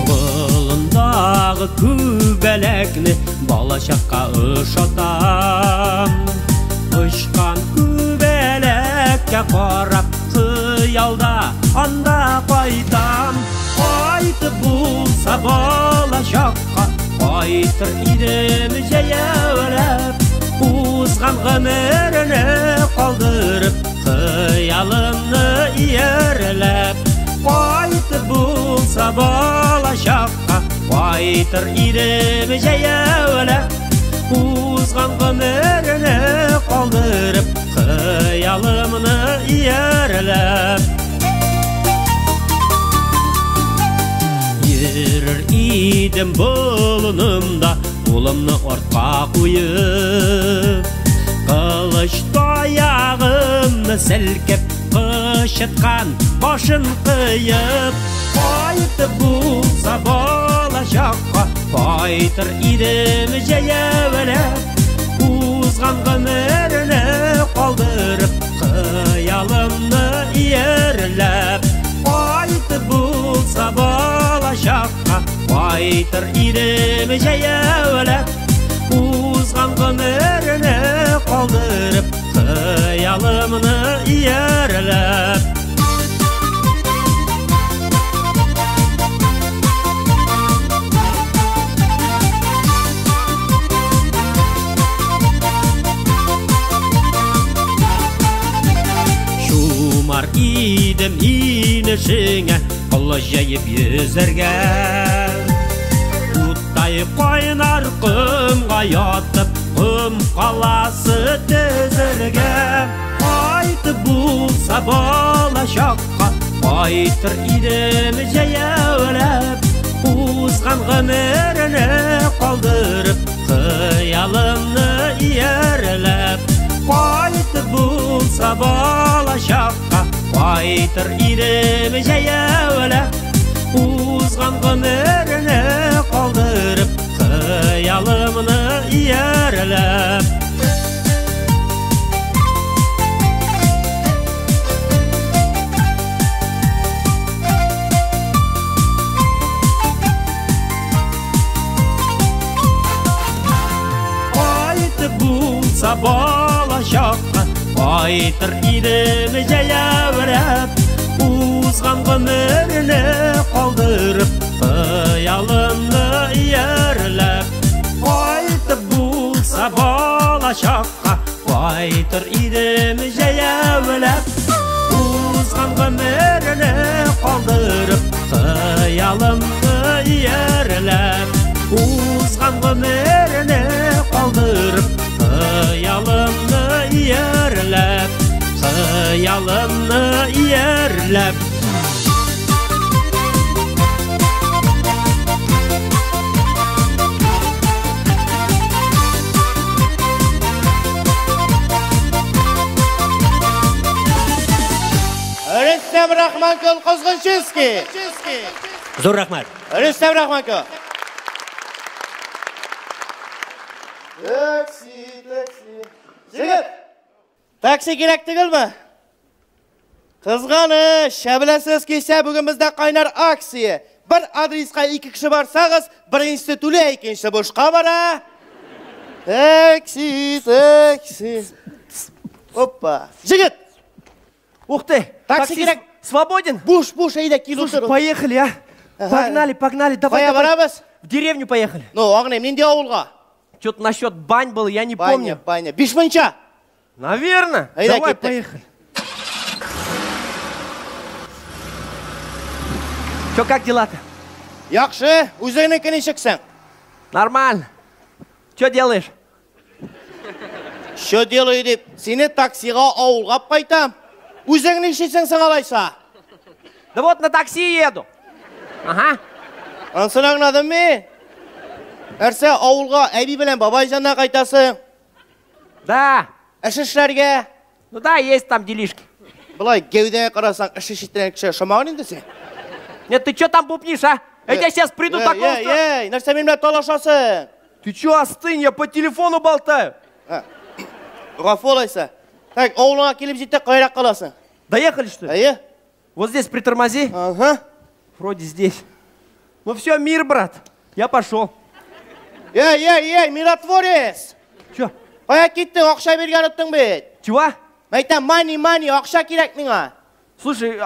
[SPEAKER 6] Болындагы күбәләкне балачакка ошатам. Очкан күбәләккә карап хыялда анда кайтам. Кайтып булса балачакка, кайтыр идем җәяүләп. Узган гомерне калдырып, хыялымны иярләп. Кайтып булса балачакка, кайтыр идем җәяүләп. Узган гомерне калдырып, хыялымны иярләп. Йөрер идем болынымда, кулымны артка куеп, кылыч таягымны селкеп, кычыткан башын кыеп. Кайтып булса балачакка, кайтыр идем җәяүләп. Узган гомерне калдырып, хыялымны иярләп. Кайтып булса балачакка, кайтыр идем җәяүләп. Узган гомерне калдырып, хыялымны иярләп. Чумар идем инешеңә, колач җәеп йөзәргә. Уттай кайнар комга ятып, ком каласы төзергә. Кайтып булса балачакка, кайтыр идем җәяүләп. Узган гомерне калдырып, хыялымны иярләп. Кайтып булса балачакка, кайтыр идем җәяүләп. Узган гомерне калдырып, хыялымны иярләп. Кайтып булса балачакка, кайтыр идем җәяүләп. Узган гомерне калдырып, хыялымны иярләп. Кайтып булса балачакка, кайтыр идем җәяүләп. Узган гомерне калдырып, хыялымны иярләп. Узган гомерне калдырып, хыялымны иярләп. Хыялымны иярләп.
[SPEAKER 1] Рөстәм Рахманкул Козгынчинский.
[SPEAKER 6] Зур рәхмәт.
[SPEAKER 1] Рөстәм Рахманкул. Такси, такси. Җегет, такси кирәк түгелме? Кызганыч, шәбеләсез килсә, бүген бездә кайнар акция. Бер адреска ике кеше барсагыз, беренчесе түлә, икенчесе бушка бара. Такси, такси. Опа. Җегет!
[SPEAKER 9] Ух ты!
[SPEAKER 1] Такси кирәк.
[SPEAKER 9] Свободен?
[SPEAKER 1] Буш, буш, әйдә, кил
[SPEAKER 9] Слушай,
[SPEAKER 1] утыр.
[SPEAKER 9] поехали, а?
[SPEAKER 1] Ага.
[SPEAKER 9] Погнали, погнали, давай,
[SPEAKER 1] Кая
[SPEAKER 9] давай.
[SPEAKER 1] барабыз?
[SPEAKER 9] В деревню поехали.
[SPEAKER 1] Ну, аңлыйм, нинди авылга?
[SPEAKER 9] Что-то насчет бань было, я не
[SPEAKER 1] Баня,
[SPEAKER 9] помню.
[SPEAKER 1] баня. Бишмунча.
[SPEAKER 9] Наверное.
[SPEAKER 1] Айда,
[SPEAKER 9] Давай,
[SPEAKER 1] киттек.
[SPEAKER 9] поехали. Че, как дела-то?
[SPEAKER 1] Яхшы, үзеңнеке ничексең?
[SPEAKER 9] Нормально. Че делаешь?
[SPEAKER 1] Что делаю дип, сине таксига авылга алып кайтам. Үзең нишлисең соң алайса?
[SPEAKER 9] Да вот на такси еду. Ага.
[SPEAKER 1] Анысын аңладым мин. Нәрсә, авылга әби белән бабай янына кайтасың?
[SPEAKER 9] Да.
[SPEAKER 1] Эш эшләргә.
[SPEAKER 9] Ну да, есть там делишки.
[SPEAKER 1] Болай гәүдәңә карасаң, эш ишеттерән кеше ошамаган инде син.
[SPEAKER 9] Нет, ты че там бубнишь, а? Я тебя сейчас приду
[SPEAKER 1] Эй,
[SPEAKER 9] такого...
[SPEAKER 1] эй, эй, нәрсә минем белән талашасың?
[SPEAKER 9] Ты че, остынь, я по телефону болтаю.
[SPEAKER 1] Гафу алайса. Так, авылыңа килеп җиттек, кайрак каласың?
[SPEAKER 9] Доехали, что ли?
[SPEAKER 1] Әйе.
[SPEAKER 9] Вот здесь притормози.
[SPEAKER 1] Ага.
[SPEAKER 9] Вроде здесь. Ну все, мир, брат. Я пошел.
[SPEAKER 1] Эй, эй, эй, миротворец!
[SPEAKER 9] Че?
[SPEAKER 1] Кая киттең, акча биргән оттың бит.
[SPEAKER 9] Чего?
[SPEAKER 1] Әйтәм, мани, мани, акча кирәк миңа.
[SPEAKER 9] Слушай,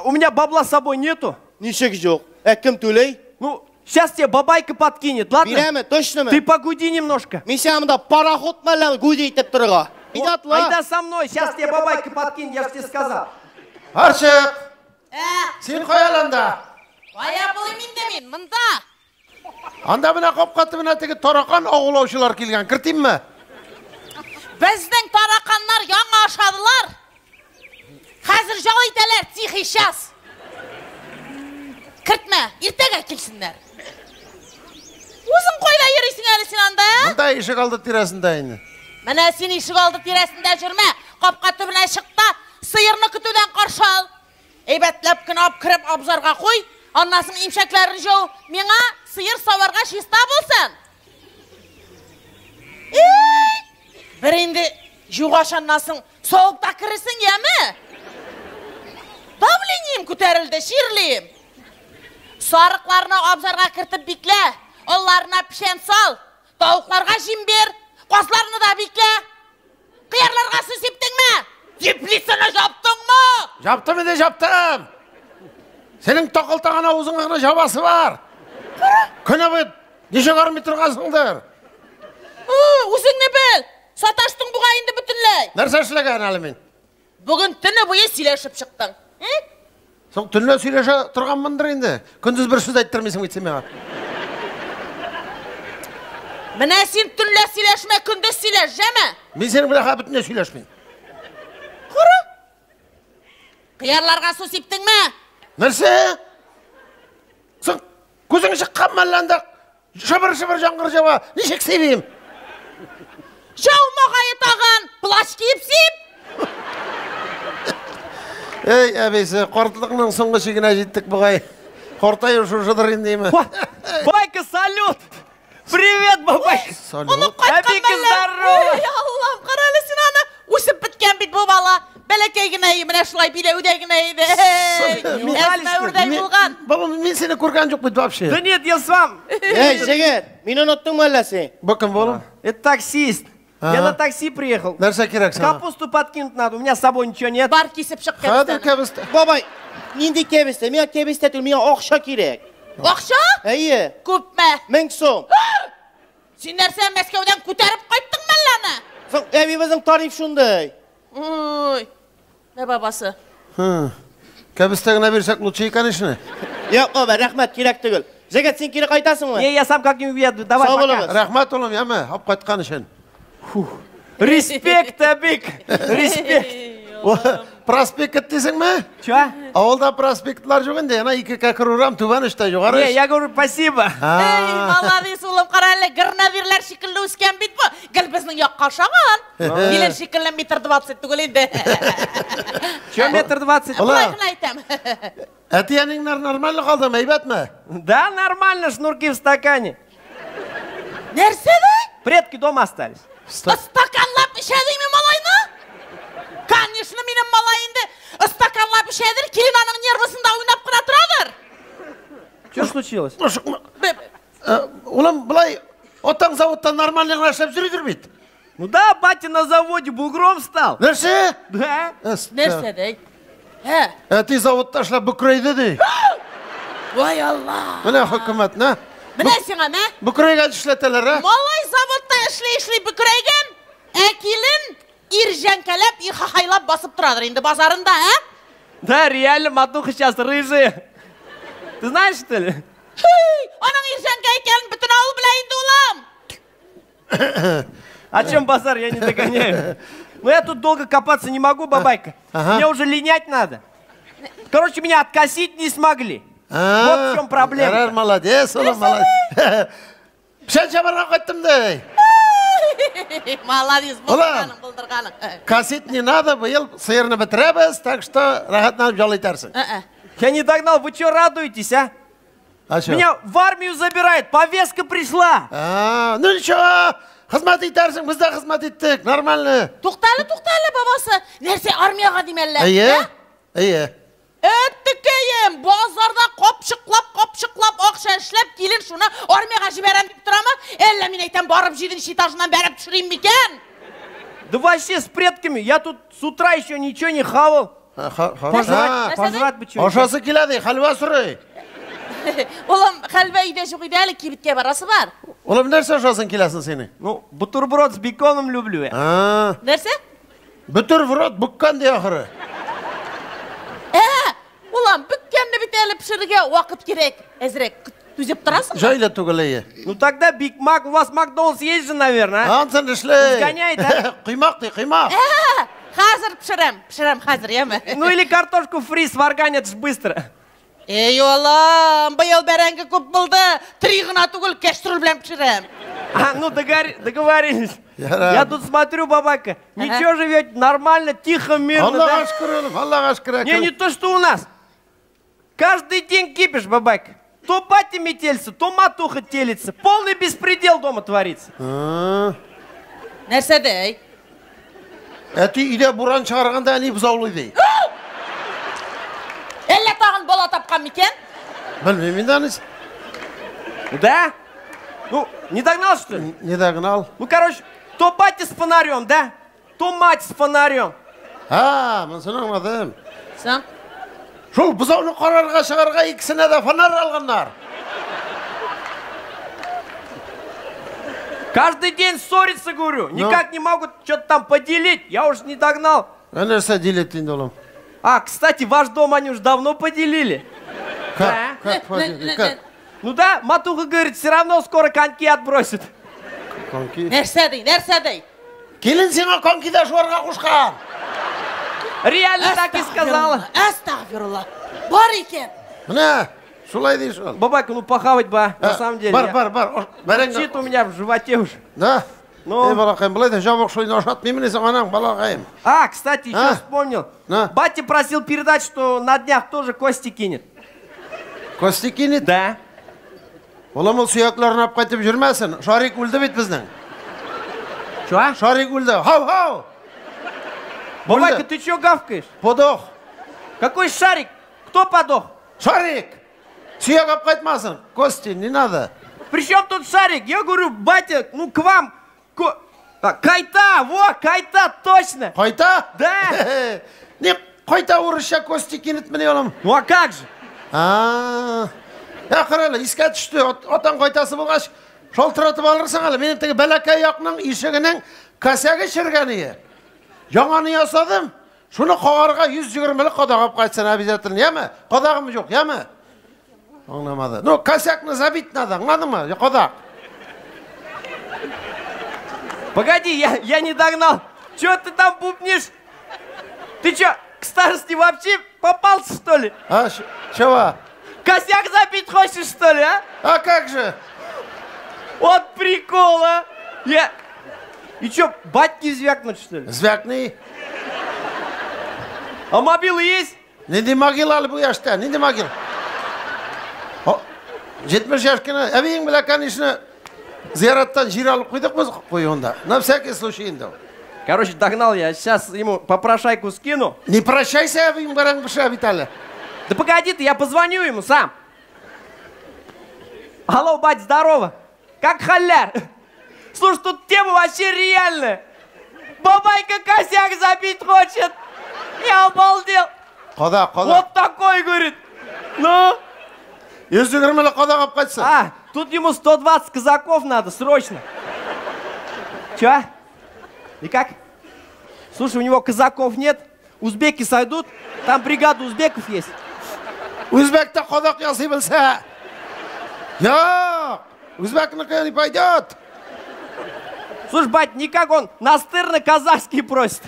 [SPEAKER 9] у меня бабла с собой нету.
[SPEAKER 1] Ничек юк? Ә кем түләй?
[SPEAKER 9] Ну, сейчас тебе бабайка подкинет, ладно?
[SPEAKER 1] Бирәме, точномы?
[SPEAKER 9] Ты погуди немножко.
[SPEAKER 1] Мин сиңа монда пароход мәллә гуди итеп торырга. Әйдә атла.
[SPEAKER 9] Айда со мной, сейчас тебе бабайка подкинет, я ж тебе сказал.
[SPEAKER 3] Карчык,
[SPEAKER 7] Ә,
[SPEAKER 3] син кая әле анда?
[SPEAKER 7] кая булыйм инде мин? Монда.
[SPEAKER 3] Анда менә капка төбенә теге таракан агулаучылар килгән. Кертимме?
[SPEAKER 7] Безнең тараканнар яңа ашадылар. Хәзер ял итәләр, тихий час. Кертмә, иртәгә килсеннәр. Үзең кайда йөрисең әле син анда? ә?
[SPEAKER 3] Монда ишек алды тирәсендә инде.
[SPEAKER 7] Менә син ишек алды тирәсендә йөрмә. Капка төбенә чык та, сыерны көтүдән каршы ал. Әйбәтләп кенә алып кереп абзарга куй, аннан соң имчәкләрен җыу. Миңа сыер саварга чиста булсын. Эй! Бер инде жугач аннан соң савып та керерсең, яме? Давлением күтәрелде, чирлим. Сарыкларны абзарга кертеп биклә, алларына печән сал, тавыкларга җим бир, казларны да биклә. Кыярларга су сиптеңме? Теплицаны жаптыңмы?
[SPEAKER 3] Жаптым инде, жаптым. Синең такылтаган авызыңа гына жабасы бар. Көне буе ничек армый торгансыңдыр?
[SPEAKER 7] Үзеңне бел. Саташтың бугай инде бөтенләй.
[SPEAKER 3] Нәрсә эшләгән әле мин?
[SPEAKER 7] Бүген төне буе сөйләшеп чыктың. М?
[SPEAKER 3] Соң төнлә сөйләшә торганмындыр инде. Көндез бер сүз әйттермисең бит син миңа.
[SPEAKER 7] Менә син төнлә сөйләшмә, көндез сөйләш, җәме?
[SPEAKER 3] Мин синең белән хәзер бөтенләй сөйләшмим.
[SPEAKER 7] Кара. Кыярларга су сиптеңме?
[SPEAKER 3] Нәрсә? Соң күзең чыкканмы әллә анда? Шыбыр-шыбыр яңгыр ява. Ничек сибим?
[SPEAKER 7] Җаумагае тагын, плащ киеп сип.
[SPEAKER 3] Эй, әбисе, картлыкның соңгы чигенә җиттек бугай. Картаю шушыдыр индеме?
[SPEAKER 9] Бабайка, салют! Привет, бабайка!
[SPEAKER 3] Салют.
[SPEAKER 9] Әбика, здорово!
[SPEAKER 7] Эй, Аллам, кара әле син аны. Үсеп беткән бит бу бала. Бәләкәй генә, менә шулай биләүдә генә иде. Әзмәвердәй булган.
[SPEAKER 3] Баба, мин сине күргән юк бит вообще.
[SPEAKER 9] Да нет, я сам.
[SPEAKER 1] Эй, җегет, мине оныттыңмы әллә син?
[SPEAKER 3] Бу кем улым?
[SPEAKER 9] Это таксист. Я на такси приехал.
[SPEAKER 3] Нәрсә кирәк сиңа?
[SPEAKER 9] Капусту подкинуть надо, у меня с собой ничего нет.
[SPEAKER 7] Бар кисеп чык
[SPEAKER 3] Хәзер
[SPEAKER 7] кәбестәне.
[SPEAKER 3] кәбестә.
[SPEAKER 1] Бабай, нинди кәбестә? Миңа кәбестә түгел, миңа акча кирәк.
[SPEAKER 7] Акча?
[SPEAKER 1] Әйе.
[SPEAKER 7] Күпме?
[SPEAKER 1] 1000 сум.
[SPEAKER 7] Син нәрсә Мәскәүдән күтәреп кайттыңмы әллә аны?
[SPEAKER 1] Соң, әби безнең тариф шундый.
[SPEAKER 7] Ой. Мә бабасы.
[SPEAKER 3] Кәбестә генә бирсәк лучше икән эшне.
[SPEAKER 1] Юк, баба, рәхмәт, кирәк түгел. Җегет, син кире кайтасыңмы?
[SPEAKER 9] Не, я сам как-нибудь уеду. Давай,
[SPEAKER 1] Сау
[SPEAKER 9] пока.
[SPEAKER 1] булыгыз.
[SPEAKER 3] Рәхмәт улым, яме, алып кайткан өчен.
[SPEAKER 9] Респект, Абик! Респект!
[SPEAKER 3] Проспект дисеңме?
[SPEAKER 9] Че?
[SPEAKER 3] Авылда проспектлар юк инде, ана ике кәкер урам, түбән очта, югары
[SPEAKER 9] Не,
[SPEAKER 3] оч.
[SPEAKER 9] я говорю, спасибо.
[SPEAKER 7] Эй, молодец, улым, кара әле, гырнавирләр шикелле үскән бит бу. Гел безнең якка ошаган. Килен шикелле 1,20 м түгел инде.
[SPEAKER 9] Че, 1,20 м?
[SPEAKER 7] Болай гына әйтәм.
[SPEAKER 3] Әти-әниңнәр нормально калдымы, әйбәтме?
[SPEAKER 9] Да, нормально, шнурки в стакане.
[SPEAKER 7] Нәрсә ди?
[SPEAKER 9] Предки дома остались.
[SPEAKER 7] Стаканлап эчә дими малайны? Конечно, минем малай инде стаканлап эчәдер, килен аның нервысында уйнап кына торадыр.
[SPEAKER 9] Что случилось?
[SPEAKER 3] Улым, болай атаң заводта нормально гына эшләп йөридер бит.
[SPEAKER 9] Ну да, батя на заводе бугром стал.
[SPEAKER 3] Нәрсә?
[SPEAKER 9] Да.
[SPEAKER 7] Нәрсә ди? Ә?
[SPEAKER 3] Әти заводта эшләп бөкрәйде ди.
[SPEAKER 7] Вай Алла.
[SPEAKER 3] Менә хөкүмәт, нә?
[SPEAKER 7] Менә сиңа, мә?
[SPEAKER 3] Бөкрәйгән эшләтәләр, ә?
[SPEAKER 7] Малай заводта эшли-эшли бөкрәйгән, ә килен ир җәнкәләп, ир хахайлап басып торадыр инде базарында, ә?
[SPEAKER 9] Да, реально, матуха сейчас рыжая. Ты знаешь, что ли?
[SPEAKER 7] Хей, аның ир җәнкә икәнен бөтен авыл белә инде, улым.
[SPEAKER 9] О чем базар, я не догоняю. Но я тут долго копаться не могу, бабайка. Мне уже линять надо. Короче, меня откосить не смогли. Вот в чем проблема.
[SPEAKER 3] Ярар, молодец, улым, молодец. Печән чабарга кайттым ди.
[SPEAKER 7] Молодец, булдырганың, булдырганың.
[SPEAKER 3] Косить не надо, быел сыерны бетерәбез, так что рәхәтләнеп ял итәрсең.
[SPEAKER 9] Я не догнал, вы что радуетесь, а?
[SPEAKER 3] А чё?
[SPEAKER 9] Меня в армию забирают, повестка пришла.
[SPEAKER 3] А, ну ничего, хезмәт итәрсең, без дә хезмәт иттек, нормально.
[SPEAKER 7] Туктале, туктале, бабасы. Нәрсә армиягә дим әллә?
[SPEAKER 3] Әйе, әйе.
[SPEAKER 7] Әттекәем, базарда капчыклап, капчыклап акча эшләп, килен шуны армиягә җибәрәм дип торамы? Әллә мин әйтәм, барып җиденче этажыннан бәреп төшерим микән?
[SPEAKER 9] Да вообще с предками, я тут с утра еще ничего не хавал. Пожрать, пожрать бы что.
[SPEAKER 3] Ашасы килә ди, хәлвә сорый.
[SPEAKER 7] Улым, хәлвә өйдә юк иде әле, кибеткә барасы бар.
[SPEAKER 3] Улым, нәрсә ашасың киләсең синең?
[SPEAKER 9] Ну, бутерброд с беконом люблю я.
[SPEAKER 7] Нәрсә?
[SPEAKER 3] Бутерброд бөккән ди ахыры.
[SPEAKER 7] Ә, улым, бөккәнне бит әле пешерергә вакыт кирәк. Әзрәк түзеп торасыңмы?
[SPEAKER 3] Җайлы түгел әйе.
[SPEAKER 9] Ну тогда Биг Мак, у вас Макдональдс есть же, наверное, а?
[SPEAKER 3] Ансын эшле.
[SPEAKER 9] Сгоняет, а?
[SPEAKER 3] Коймак ди, коймак.
[SPEAKER 7] Ә, хәзер пешерәм, пешерәм хәзер, яме.
[SPEAKER 9] Ну или картошку фри сварганят ж быстро.
[SPEAKER 7] Эй, улым, быел бәрәңге күп булды. Три гына түгел, кәстрүл белән пешерәм.
[SPEAKER 9] А, ну договорились.
[SPEAKER 3] Ярар.
[SPEAKER 9] Я тут смотрю, бабайка, ничего живете, нормально, тихо, мирно,
[SPEAKER 3] Аллага
[SPEAKER 9] да?
[SPEAKER 3] шөкер, улым, Аллага шөкер.
[SPEAKER 9] Не, не то, что у нас. Каждый день кипиш, бабайка. То батя метелится, то матуха телится. Полный беспредел дома творится.
[SPEAKER 7] Нәрсә ди?
[SPEAKER 3] Әти өйдә буран чыгарганда әни бозаулый ди.
[SPEAKER 7] Әллә тагын бала тапкан микән?
[SPEAKER 3] Белмим инде аны.
[SPEAKER 9] Да? Ну, не догнал, что ли?
[SPEAKER 3] Не догнал.
[SPEAKER 9] Ну, короче, то батя с фонарем, да? То мать с фонарем.
[SPEAKER 3] Ха, монысын аңладым.
[SPEAKER 7] Соң?
[SPEAKER 3] Шул бозауны карарга чыгарга икесенә дә фонарь алганнар.
[SPEAKER 9] Каждый день ссорятся, говорю.
[SPEAKER 3] Ну.
[SPEAKER 9] Никак не могут что-то там поделить. Я уж не догнал.
[SPEAKER 3] Ә нәрсә делить инде улым?
[SPEAKER 9] А, кстати, ваш дом они уж давно поделили.
[SPEAKER 3] Как?
[SPEAKER 9] Да.
[SPEAKER 3] Как поделили? Как?
[SPEAKER 9] Ну да, матуха говорит, все равно скоро коньки отбросит.
[SPEAKER 3] Коньки.
[SPEAKER 7] Нәрсә ди, нәрсә ди?
[SPEAKER 3] Килен сиңа конькида шуарга кушкан.
[SPEAKER 9] Реально так и сказала.
[SPEAKER 7] Әстәгъфирулла. Бар икән.
[SPEAKER 3] Менә, шулай ди шул.
[SPEAKER 9] Бабайка, ну похавать бы, а, на самом деле.
[SPEAKER 3] Бар, бар, бар. Бәрәңге.
[SPEAKER 9] Чит у меня в животе уже.
[SPEAKER 3] Да.
[SPEAKER 9] Ну?
[SPEAKER 3] Эй, балакаем, болай да жабык шуйны ашатмыймыни соң анаң, балакаем?
[SPEAKER 9] А, кстати, еще
[SPEAKER 3] А?
[SPEAKER 9] вспомнил.
[SPEAKER 3] На.
[SPEAKER 9] Батя просил передать, что на днях тоже кости кинет.
[SPEAKER 3] Кости кинет?
[SPEAKER 9] Да.
[SPEAKER 3] Улым, ул сөякләрен алып кайтып йөрмәсен. Шарик үлде бит безнең.
[SPEAKER 9] Чё?
[SPEAKER 3] Шарик үлде. Хау-хау!
[SPEAKER 9] Бабайка, ты чё гавкаешь?
[SPEAKER 3] Подох.
[SPEAKER 9] Какой шарик? Кто подох?
[SPEAKER 3] Шарик! Сөяк алып кайтмасын. Кости, не надо.
[SPEAKER 9] При чем тут шарик? Я говорю, батя, ну к вам. Кайта, во, кайта, точно.
[SPEAKER 3] Кайта?
[SPEAKER 9] Да.
[SPEAKER 3] Не, кайта урысча кости кинетмени, улым?
[SPEAKER 9] Ну а как же?
[SPEAKER 3] А, я кара әле, искә төште. Атаң кайтасы булгач, шалтыратып алырсың әле. Минем теге бәләкәй якның ишегенең косягы чергән ие. Яңаны ясадым. Шуны кагарга 120 лек кадак алып кайтсын обязательно, яме? Кадагым юк, яме? Аңламады. Ну, косякны забить надо, аңладыңмы? Кадак.
[SPEAKER 9] Погоди, я не догнал. Чё ты там бубнишь? Ты чё, к старости вообще попался, что ли?
[SPEAKER 3] А, чего?
[SPEAKER 9] Косяк забить хочешь, что ли, а?
[SPEAKER 3] А как же?
[SPEAKER 9] Вот прикол, а! Я... И чё, батьки звякнуть, что ли?
[SPEAKER 3] Звякни.
[SPEAKER 9] А мобилы есть?
[SPEAKER 3] Нинди могила әле бу яшьтә, нинди могила? О, 70 яшь кенә. Әбиең белән, конечно, зираттан җир алып куйдык без куюында. На всякий случай инде.
[SPEAKER 9] Короче, догнал я. Сейчас ему попрошайку скину.
[SPEAKER 3] Не прощайся, әбиең бәрәңге пешерә бит әле.
[SPEAKER 9] Да погоди ты, я позвоню ему сам. Алло, бать, здорово. Как халяр? Слушай, тут тема вообще реальная. Бабайка косяк забить хочет. Я обалдел.
[SPEAKER 3] Кадак, кадак.
[SPEAKER 9] Вот такой, говорит. Ну?
[SPEAKER 3] 120 лек кадак алып кайтсын.
[SPEAKER 9] А, тут ему 120 казаков надо, срочно. Чё? И как? Слушай, у него казаков нет. Узбеки сойдут. Там бригада узбеков есть.
[SPEAKER 3] Үзбәк тә кадак ясый белсә. Юк, үзбәкнеке не пойдет.
[SPEAKER 9] Слушай, бать, никак он настырно казахский просит.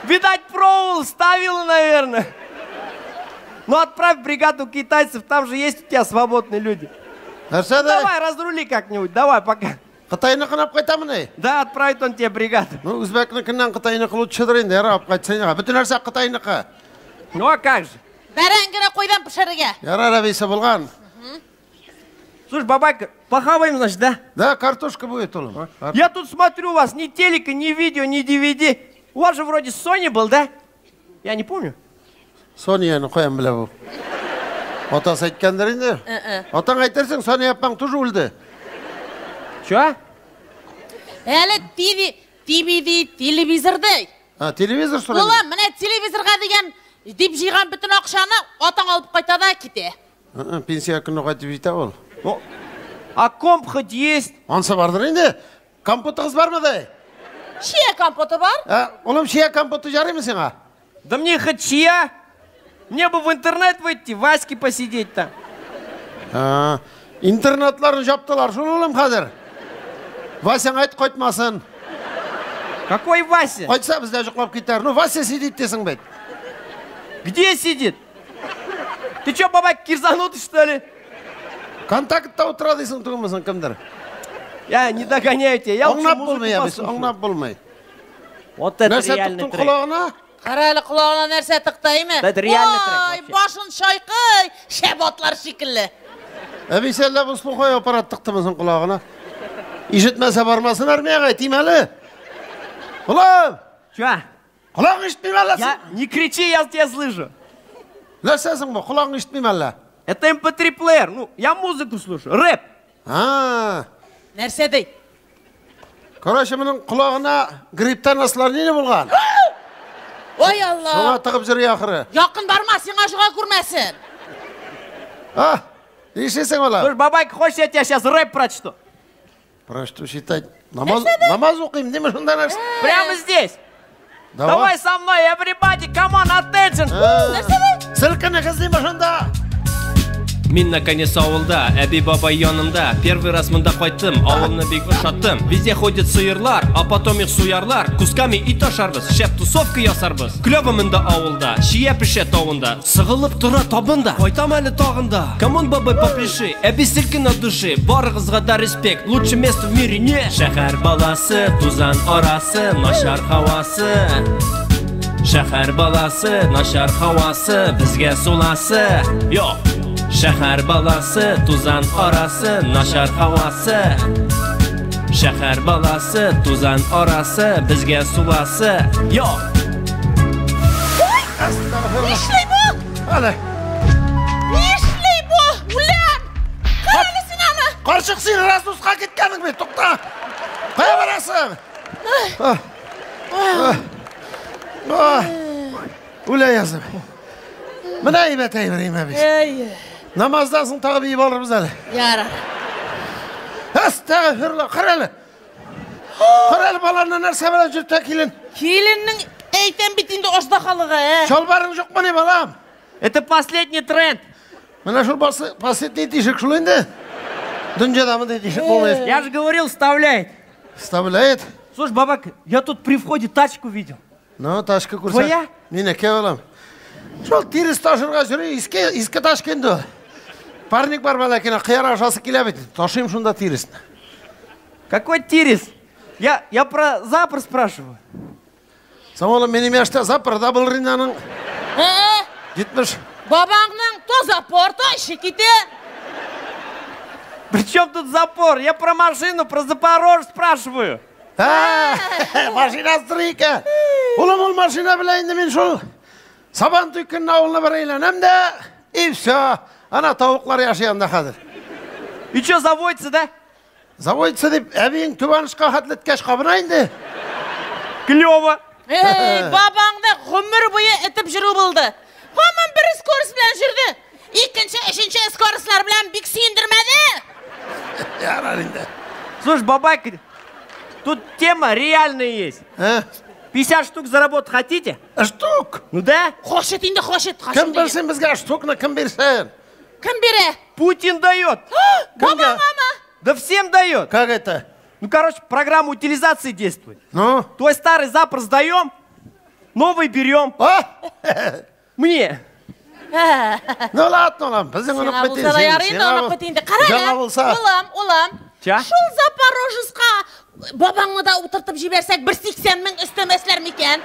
[SPEAKER 9] Видать, пробовал, ставил, наверное. Ну, отправь бригаду китайцев, там же есть у тебя свободные люди.
[SPEAKER 3] Нәрсә дә?
[SPEAKER 9] Давай, разрули как-нибудь, давай, пока.
[SPEAKER 3] Кытайныкын алып кайтамыни?
[SPEAKER 9] Да, отправит он тебе бригаду.
[SPEAKER 3] Ну, үзбәкнекеннән кытайныкы лучшедыр инде, ярар, алып кайтсын. Бөтен нәрсә кытайныкы.
[SPEAKER 9] Ну, а как же?
[SPEAKER 7] Бәрәңгене кайдан пешерергә.
[SPEAKER 3] Ярар, әбисе булган.
[SPEAKER 9] Слушай, бабайка, похаваем, значит, да?
[SPEAKER 3] Да, картошка будет, улым.
[SPEAKER 9] Я тут смотрю, у вас ни телека, ни видео, ни DVD. У вас же вроде Sony был, да? Я не помню.
[SPEAKER 3] Sony'ны каян белә бу? Атасы әйткәндер инде. Атаң әйтерсең, Соня апаң тоже үлде.
[SPEAKER 9] Чё?
[SPEAKER 7] Әле ТВ, ТВ, телевизор ди.
[SPEAKER 3] А, телевизор сорыйм.
[SPEAKER 7] Улым, менә телевизорга дигән дип җыйган бөтен акчаны атаң алып кайта да китә.
[SPEAKER 3] Пенсия көне кайтып җитә ул.
[SPEAKER 9] Ну, а комп хоть есть?
[SPEAKER 3] Ансы бардыр инде. Компотыгыз бармы ди?
[SPEAKER 7] Чия компоты бар?
[SPEAKER 3] Ә, улым, чия компоты ярыймы сиңа?
[SPEAKER 9] Да мне хоть чья? Мне бы в интернет выйти, Ваське посидеть там.
[SPEAKER 3] А, интернетларны жаптылар шул, улым, хәзер. Васяң әйт кайтмасын.
[SPEAKER 9] Какой Вася?
[SPEAKER 3] Кайтса бездә йоклап китәр. Ну, Вася сидит дисең бит.
[SPEAKER 9] Где сидит? Ты чё, бабак, кирзанутый, что ли?
[SPEAKER 3] Контактта утыра дисең түгелмесең кемдер?
[SPEAKER 9] Я не догоняю тебя. Я лучше
[SPEAKER 3] Аңлап
[SPEAKER 9] музыку
[SPEAKER 3] булмый, әбисе,
[SPEAKER 9] послушаю.
[SPEAKER 3] аңлап булмый.
[SPEAKER 9] Вот это
[SPEAKER 3] Нәрсә
[SPEAKER 9] реальный
[SPEAKER 3] тыктың
[SPEAKER 9] трек.
[SPEAKER 3] колагына?
[SPEAKER 7] Кара әле колагына нәрсә тыктаймы?
[SPEAKER 9] Да это реальный трек
[SPEAKER 7] Ой,
[SPEAKER 9] вообще.
[SPEAKER 7] башын чайкый, шәп атлар шикелле.
[SPEAKER 3] Әбисе әллә бу слуховой аппарат тыктымы соң колагына? Ишетмәсә бармасын армиягә, әйтим әле. Улым!
[SPEAKER 9] Чё?
[SPEAKER 3] Колагың ишетмиме әллә?
[SPEAKER 9] Я... Не кричи, я тебя слышу.
[SPEAKER 3] Нәрсә соң бу? Колагың ишетмиме әллә?
[SPEAKER 9] Это MP3 плеер. Ну, я музыку слушаю. Рэп.
[SPEAKER 3] А,
[SPEAKER 7] Нәрсә ди?
[SPEAKER 3] короче, моның колагына грипптан осложнение булган.
[SPEAKER 7] Ой, Алла.
[SPEAKER 3] Шуңа тыгып йөри ахыры.
[SPEAKER 7] Якын барма, сиңа жуга күрмәсен.
[SPEAKER 3] А, нишлисең, улым?
[SPEAKER 9] Слушай, бабайка, хочешь, я тебе сейчас рэп прочту?
[SPEAKER 3] Прочту читать. Намаз, намаз укыйм, диме шунда нәрсә?
[SPEAKER 9] Прямо здесь. Давай со мной, everybody, come on, attention.
[SPEAKER 3] Селкенегез диме шунда?
[SPEAKER 10] Мин наконец авылда, әби бабай янында. Первый раз монда кайттым, авылны бик ошаттым. Везде ходят сыерлар, а потом их суярлар. Кусками ит ашарбыз, шәп тусовка ясарбыз. Клёво монда авылда, чия пешә тавында. Сыгылып тора табында, кайтам әле тагын да. Come on, бабай, попляши, әби селкен от души. Барыгызга да респект, лучше места в мире нет. Шәһәр баласы, тузан арасы, начар һавасы. Шәһәр баласы, начар һавасы, безгә суласы. Йо! Шәһәр баласы, тузан арасы, начар һавасы. Шәһәр баласы, тузан арасы, безгә суласы. Йо!
[SPEAKER 7] Нишли бу?
[SPEAKER 3] Әле.
[SPEAKER 7] Нишли бу? Үләм! Кара әле син аны!
[SPEAKER 3] Карчык, син разноска киткәнең бит, тукта. Кая барасың? Үлә яздым. Менә әйбәт әйбер имә бит.
[SPEAKER 7] Әй.
[SPEAKER 3] Намаздан соң тагы биеп алырбыз әле.
[SPEAKER 7] Ярар.
[SPEAKER 3] Әстәгъфирулла, кара әле. Кара әле баланы нәрсә белән йөртә килен.
[SPEAKER 7] Киленнең әйтәм бит инде аждаһалыгы, ә?
[SPEAKER 3] Чалбарың юкмыни, балам?
[SPEAKER 9] Это последний тренд.
[SPEAKER 3] Менә шул последний тишек шул инде. Дөньяда мондый тишек булмый.
[SPEAKER 9] Я же говорил, вставляет.
[SPEAKER 3] Вставляет?
[SPEAKER 9] Слушай, бабак, я тут при входе тачку видел.
[SPEAKER 3] Ну, тачка күрсә.
[SPEAKER 9] Твоя?
[SPEAKER 3] Минеке, балам. Шул тирес ташырга йөри, иске, иске тачка инде ул. Парник бар бәләкәй, кыяр ашасы килә бит. Ташыйм шунда тиресне.
[SPEAKER 9] Какой тирес? Я про запор спрашиваю.
[SPEAKER 3] Соң, улым, минем яшьтә запор да булыр инде аның.
[SPEAKER 7] Ә-ә.
[SPEAKER 3] 70.
[SPEAKER 7] Бабаңның то запор, то эше китә.
[SPEAKER 9] При чем тут запор? Я про машину, про Запорожец спрашиваю.
[SPEAKER 3] Ә, машина тора икән. Улым, ул машина белән инде мин шул Сабан туй көнне авылны бер әйләнәм дә, и все. Ана тавыклар яши анда хәзер.
[SPEAKER 9] И что, заводится, да?
[SPEAKER 3] Заводится дип, әбиең түбән очка хәтле эткәч кабына инде.
[SPEAKER 9] Клево.
[SPEAKER 7] Эй, бабаңны гомер буе этеп йөрү булды. Һаман бер скорость белән йөрде. Икенче, өченче скоростьлар белән бик сөендермәде.
[SPEAKER 3] Ярар инде.
[SPEAKER 9] Слушай, бабайка, тут тема реальная есть.
[SPEAKER 3] Ә?
[SPEAKER 9] 50 штук заработать хотите?
[SPEAKER 3] Штук?
[SPEAKER 9] Ну да.
[SPEAKER 7] Хошет инде, хошет, хошет.
[SPEAKER 3] Кем бирсен безгә штукны, кем бирсен?
[SPEAKER 7] Кем бирә?
[SPEAKER 9] Путин дает.
[SPEAKER 7] Бабаңамы?
[SPEAKER 9] Да всем дает.
[SPEAKER 3] Как это?
[SPEAKER 9] Ну, короче, программа утилизации действует.
[SPEAKER 3] Ну?
[SPEAKER 9] Твой старый запор сдаем, новый берем.
[SPEAKER 3] А?
[SPEAKER 9] Мне.
[SPEAKER 3] Ну ладно, улым, безнең
[SPEAKER 7] Сиңа
[SPEAKER 3] онык бит
[SPEAKER 7] булса да ярый инде, онык бит инде. Кара әле,
[SPEAKER 3] Яңа булса.
[SPEAKER 7] улым, улым.
[SPEAKER 9] Ча?
[SPEAKER 7] Шул Запорожецка бабаңны да утыртып җибәрсәк, бер 80 мең өстәмәсләр микән?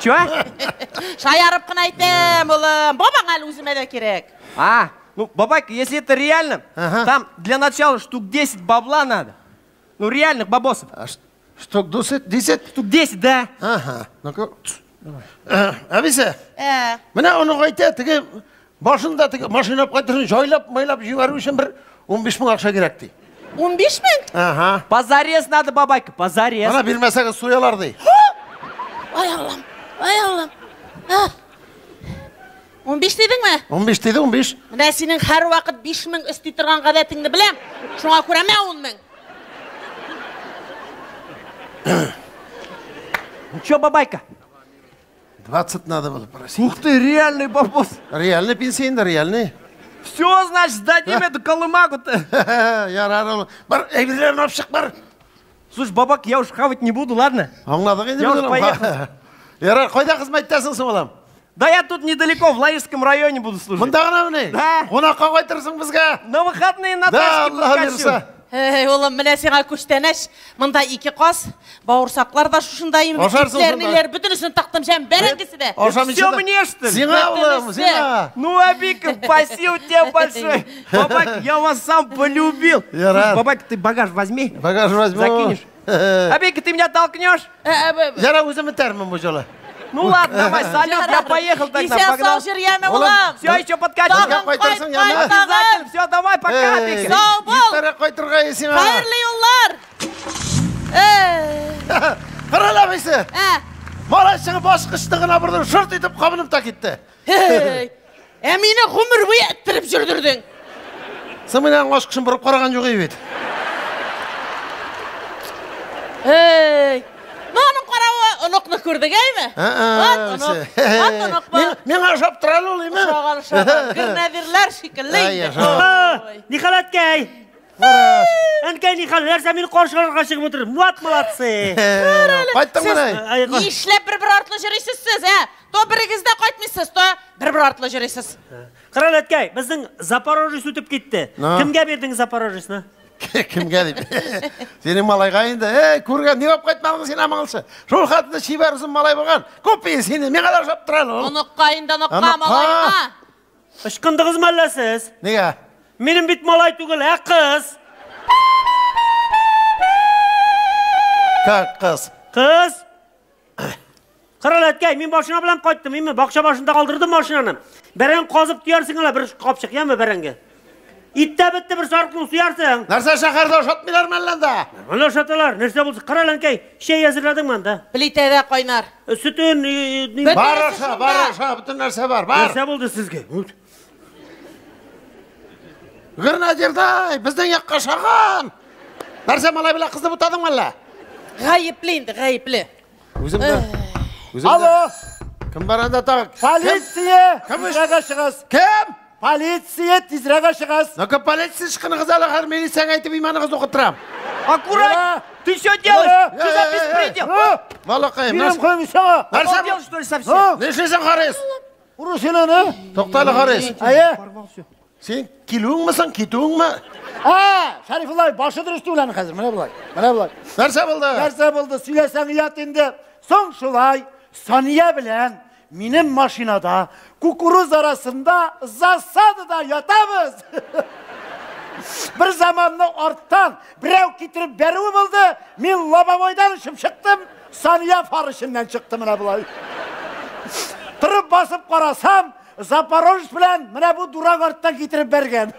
[SPEAKER 9] Чё?
[SPEAKER 7] Шаярып кына әйтәм, улым. Бабаң әле үземә дә кирәк.
[SPEAKER 9] А, ну, бабайка, если это реально,
[SPEAKER 3] Ага.
[SPEAKER 9] там для начала штук 10 бабла надо. Ну, реальных бабосов.
[SPEAKER 3] А штук 10? 10?
[SPEAKER 9] Штук 10, да.
[SPEAKER 3] Ага. Ну-ка. Әбисе,
[SPEAKER 7] Ә,
[SPEAKER 3] менә онык әйтә, теге башында теге машина алып кайтырсын, җайлап, майлап җибәрү өчен бер 15 мең акча кирәк ди.
[SPEAKER 7] 15 мең?
[SPEAKER 3] Ага.
[SPEAKER 9] Позарез надо, бабайка, позарез.
[SPEAKER 3] Ана бирмәсәгез суялар ди.
[SPEAKER 7] Ай Аллам, ай Аллам. А. 15 дидеңме?
[SPEAKER 3] 15 диде, 15.
[SPEAKER 7] Менә синең һәрвакыт 5 мең өсти торган гадәтеңне беләм. Шуңа күрә мә 10 мең.
[SPEAKER 9] Ну чё, бабайка?
[SPEAKER 3] 20 надо было просить.
[SPEAKER 9] Ух ты, реальный бабос.
[SPEAKER 3] Реальный пенсия инде, реальный.
[SPEAKER 9] Все, значит, сдадим эту колымагу-то.
[SPEAKER 3] Ярар, улым. Бар, әйберләрен алып чык, бар.
[SPEAKER 9] Слушай, бабак, я уж хавать не буду, ладно?
[SPEAKER 3] Аңладык инде
[SPEAKER 9] Я
[SPEAKER 3] без,
[SPEAKER 9] уж
[SPEAKER 3] улым.
[SPEAKER 9] поехал.
[SPEAKER 3] Ярар, кайда хезмәттәсең соң, улым?
[SPEAKER 9] Да я тут недалеко, в Лаишском районе буду служить.
[SPEAKER 3] Монда гынамыни?
[SPEAKER 9] Да.
[SPEAKER 3] Кунакка кайтырсың безгә.
[SPEAKER 9] На выходные на
[SPEAKER 3] Да,
[SPEAKER 9] тачке
[SPEAKER 3] Алла
[SPEAKER 9] подкачу.
[SPEAKER 3] бирса.
[SPEAKER 7] Эй, улым, менә сиңа күчтәнәч. Монда ике каз, бавырсаклар да шушында инде.
[SPEAKER 3] Ашарсың
[SPEAKER 7] Итләр,
[SPEAKER 3] шунда.
[SPEAKER 7] ниләр, бөтенесен тактым җәм, бәрәңгесе дә.
[SPEAKER 3] Ашамыйча
[SPEAKER 9] Все
[SPEAKER 3] да-
[SPEAKER 9] мне, что ли?
[SPEAKER 3] Сиңа, улым,
[SPEAKER 7] Бөтенесе.
[SPEAKER 3] сиңа.
[SPEAKER 9] Ну, Абика, спасибо тебе большое. Бабак, я вас сам полюбил.
[SPEAKER 3] Ярар.
[SPEAKER 9] Слушай, бабак, ты багаж возьми.
[SPEAKER 3] Багаж возьму.
[SPEAKER 9] Закинешь. Абика, ты меня толкнешь?
[SPEAKER 7] Ә, ә,
[SPEAKER 3] Ярар, үзем этәрмен бу юлы.
[SPEAKER 9] Ну ладно, давай, салют, я поехал тогда,
[SPEAKER 7] Исән
[SPEAKER 9] погнал.
[SPEAKER 7] сау йөр, яме,
[SPEAKER 3] Улым,
[SPEAKER 7] улым.
[SPEAKER 9] Все, еще подкачу.
[SPEAKER 3] Безгә
[SPEAKER 7] Тагын
[SPEAKER 3] кайтырсың,
[SPEAKER 7] кайт,
[SPEAKER 3] яме.
[SPEAKER 7] кайт, тагын.
[SPEAKER 9] Обязательно, все, давай, пока,
[SPEAKER 3] Эй,
[SPEAKER 9] Абика.
[SPEAKER 7] Сау бул.
[SPEAKER 3] Иртәрәк кайтырга сиңа.
[SPEAKER 7] Хәерле юллар. Э,
[SPEAKER 3] Кара әле, әбисе.
[SPEAKER 7] ә,
[SPEAKER 3] Малай чыгып баскычны гына борды, шырт итеп кабынып та китте.
[SPEAKER 7] Эй, ә мине гомер буе эттереп йөрдердең.
[SPEAKER 3] Син менә аның ачкычын борып караган юк бит.
[SPEAKER 7] Эй, ну аның каравы, онык Оныкны күрдек, әйме? Вот онык. Вот онык бу.
[SPEAKER 3] Миңа ошап тора әле ул, име?
[SPEAKER 7] Ошаган, ошаган. Гөрнәдирләр шикелле инде.
[SPEAKER 6] Нихәл, әткәй? Әнкәй, нихәл? Нәрсә мине каршы алырга чыгып утыр? Вот молодцы.
[SPEAKER 3] Кайттың менә.
[SPEAKER 7] Нишләп бер-бер артлы йөрисез сез, ә? То берегез дә кайтмыйсыз, то бер-бер артлы йөрисез.
[SPEAKER 6] Кырал әткәй, безнең Запорожец үтеп китте. Кемгә бирдең Запорожецны?
[SPEAKER 3] Кемгә дип? Синең малайга инде. Эй, күргән, ни алып кайтмадың син амаңсы? Шул хатны чибәр озын малай булган. Копия сине, миңа да ошап тора әле ул.
[SPEAKER 7] Оныкка инде, оныкка, малайга.
[SPEAKER 6] Ычкындыгызмы әллә сез?
[SPEAKER 3] Нигә?
[SPEAKER 6] Минем бит малай түгел, ә кыз.
[SPEAKER 3] Как кыз?
[SPEAKER 6] Кыз. Кырал әткәй, мин машина белән кайттым, име? Бакча башында калдырдым машинаны. Бәрәңге казып төярсең әле бер капчык, яме бәрәңге. Ит тә бетте, бер сарыкны суярсың.
[SPEAKER 3] Нәрсә шәһәрдә ошатмыйлармы әллә анда?
[SPEAKER 6] Нормально ошаталар. Нәрсә булсын? Кырал әнкәй, чәй әзерләдеңме анда?
[SPEAKER 7] Плитәдә кайнар.
[SPEAKER 6] Сөтен,
[SPEAKER 3] Бар аша, бар аша, бөтен нәрсә бар, бар.
[SPEAKER 6] Нәрсә булды сезгә?
[SPEAKER 3] Гөрнәдирдай, безнең якка ошаган. Нәрсә малай белән кызны бутадыңмы әллә?
[SPEAKER 7] Гаепле инде, гаепле.
[SPEAKER 3] Үзем дә. Үзем дә.
[SPEAKER 4] Алло!
[SPEAKER 3] Кем бар анда тагы?
[SPEAKER 4] Полиция!
[SPEAKER 3] Кем?
[SPEAKER 4] Тизрәк ачыгыз!
[SPEAKER 3] Кем?
[SPEAKER 4] Полиция, тизрәк ачыгыз!
[SPEAKER 3] Ну-ка, полиция ычкыныгыз әле, хәзер милициягә әйтеп иманыгызны укыттырам.
[SPEAKER 9] Аккурат! Ты что делаешь? Что за беспредел?
[SPEAKER 3] Балакаем,
[SPEAKER 4] Бирем куйм сиңа!
[SPEAKER 3] Нәрсә?
[SPEAKER 9] Обалдел, что ли, совсем?
[SPEAKER 3] Нишлисең, Харис?
[SPEAKER 4] Уру син аны!
[SPEAKER 3] Тукта әле, Харис.
[SPEAKER 4] Әйе!
[SPEAKER 3] Син килүеңме соң, китүеңме?
[SPEAKER 4] Ә, Шәрифулла, башы дөрес түгел аның хәзер. Менә болай. Менә болай.
[SPEAKER 3] Нәрсә булды?
[SPEAKER 4] Нәрсә булды? Сөйләсәң оят инде. Соң шулай Сания белән минем машинада кукуруз арасында засадада ятабыз. Бер заманны арттан берәү китереп бәрүе булды. Мин лобовойдан очып чыктым. Сания фар эченнән чыкты менә болай. Торып басып карасам, Запорожец белән менә бу дурак арттан китереп бәргән.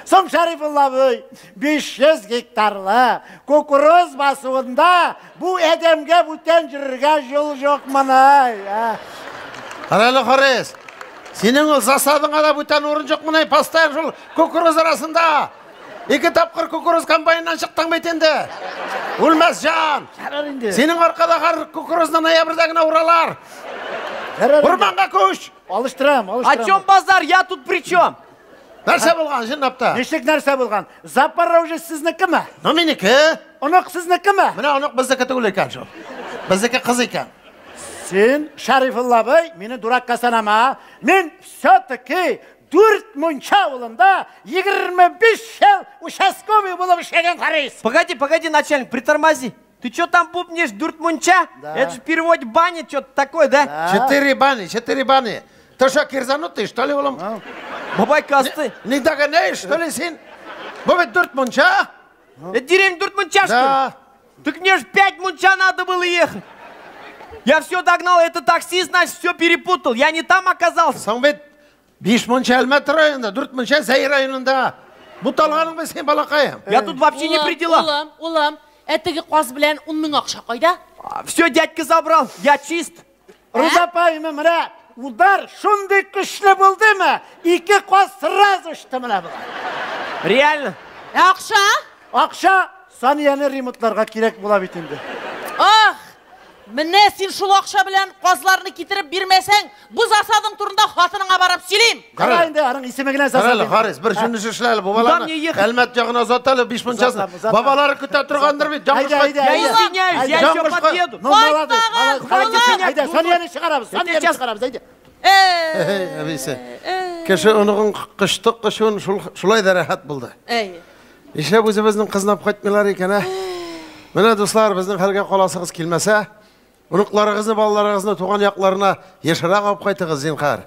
[SPEAKER 4] Соң Шәрифулла абый, 500 гектарлы кукуруз басуында бу адәмгә бүтән йөрергә юл юк моны.
[SPEAKER 3] Кара әле, Харис. Синең ул засадыңа да бүтән урын юк моны, постоянно шул кукуруз арасында. Ике тапкыр кукуруз комбайннан чыктың бит инде. Үлмәс җан.
[SPEAKER 4] Ярар инде.
[SPEAKER 3] Синең аркада һәр кукурузны ноябрьдә генә уралар. Урманга күч.
[SPEAKER 4] Алыштырам, алыштырам.
[SPEAKER 9] О чем базар? Я тут при чем?
[SPEAKER 3] Нәрсә булган, чынлап та?
[SPEAKER 4] Ничек нәрсә булган? Запорожец сезнекеме?
[SPEAKER 3] Ну, минеке.
[SPEAKER 4] Онык сезнекеме?
[SPEAKER 3] Менә онык безнеке түгел икән шул. Безнеке кыз икән.
[SPEAKER 4] Син, Шәрифулла абый, мине дуракка санама. Мин все-таки Дүрт мунча авылында 25 ел участковый булып эшләгән Харис.
[SPEAKER 9] Погоди, погоди, начальник, притормози. Ты что там бубнишь, дурт мунча?
[SPEAKER 4] Да.
[SPEAKER 9] Это же перевод бани, что-то такое, да?
[SPEAKER 4] Да.
[SPEAKER 3] Четыре бани, четыре бани. Ты что, кирзанутый, что ли, улым?
[SPEAKER 9] Бабайка, асты.
[SPEAKER 3] Не догоняешь, что ли, син? Бу бит дүрт мунча.
[SPEAKER 9] Это деревня Дурт мунча, что ли?
[SPEAKER 3] Да.
[SPEAKER 9] Так мне же 5 мунча надо было ехать. Я все догнал, это такси, значит, все перепутал. Я не там оказался.
[SPEAKER 3] Соң бит биш мунча Әлмәт районында, дүрт мунча Зәй районында. Буталганың бит син, балакаем.
[SPEAKER 9] Я тут вообще не при делах.
[SPEAKER 7] Улым, улым, ә теге каз белән 10 мең акча кайда?
[SPEAKER 9] Все, дядька забрал, я чист.
[SPEAKER 4] Руза апай, менә удар шундый көчле булдымы? Ике каз сразу очты менә болай.
[SPEAKER 9] Реально?
[SPEAKER 7] Ә акча?
[SPEAKER 4] Акча Санияне ремонтларга кирәк була бит инде.
[SPEAKER 7] Ах, менә син шул акча белән казларны китереп бирмәсәң, бу засадың турында хатыныңа барып сөйлим.
[SPEAKER 4] Кара инде, аның исеме генә засад.
[SPEAKER 3] Кара әле, Харис, бер жөнле эшлә әле, бу баланы Әлмәт ягына озат әле, биш мунчасын. Бабалары көтә торгандыр бит,
[SPEAKER 4] Әйдә, әйдә,
[SPEAKER 9] Я извиняюсь, я еще подъеду.
[SPEAKER 4] Ну, молодец, молодец. Әйдә, Санияне чыгарабыз, Санияне чыгарабыз, әйдә.
[SPEAKER 3] Әй, әбисе. Кеше оныгын кыштык кышын шулай да рәхәт булды.
[SPEAKER 7] Әй.
[SPEAKER 3] Нишләп үзебезнең кызны алып кайтмыйлар икән, ә? Менә, дуслар, безнең хәлгә каласыгыз килмәсә, оныкларыгызны, балаларыгызны туган якларына ешрак алып кайтыгыз, зинһар.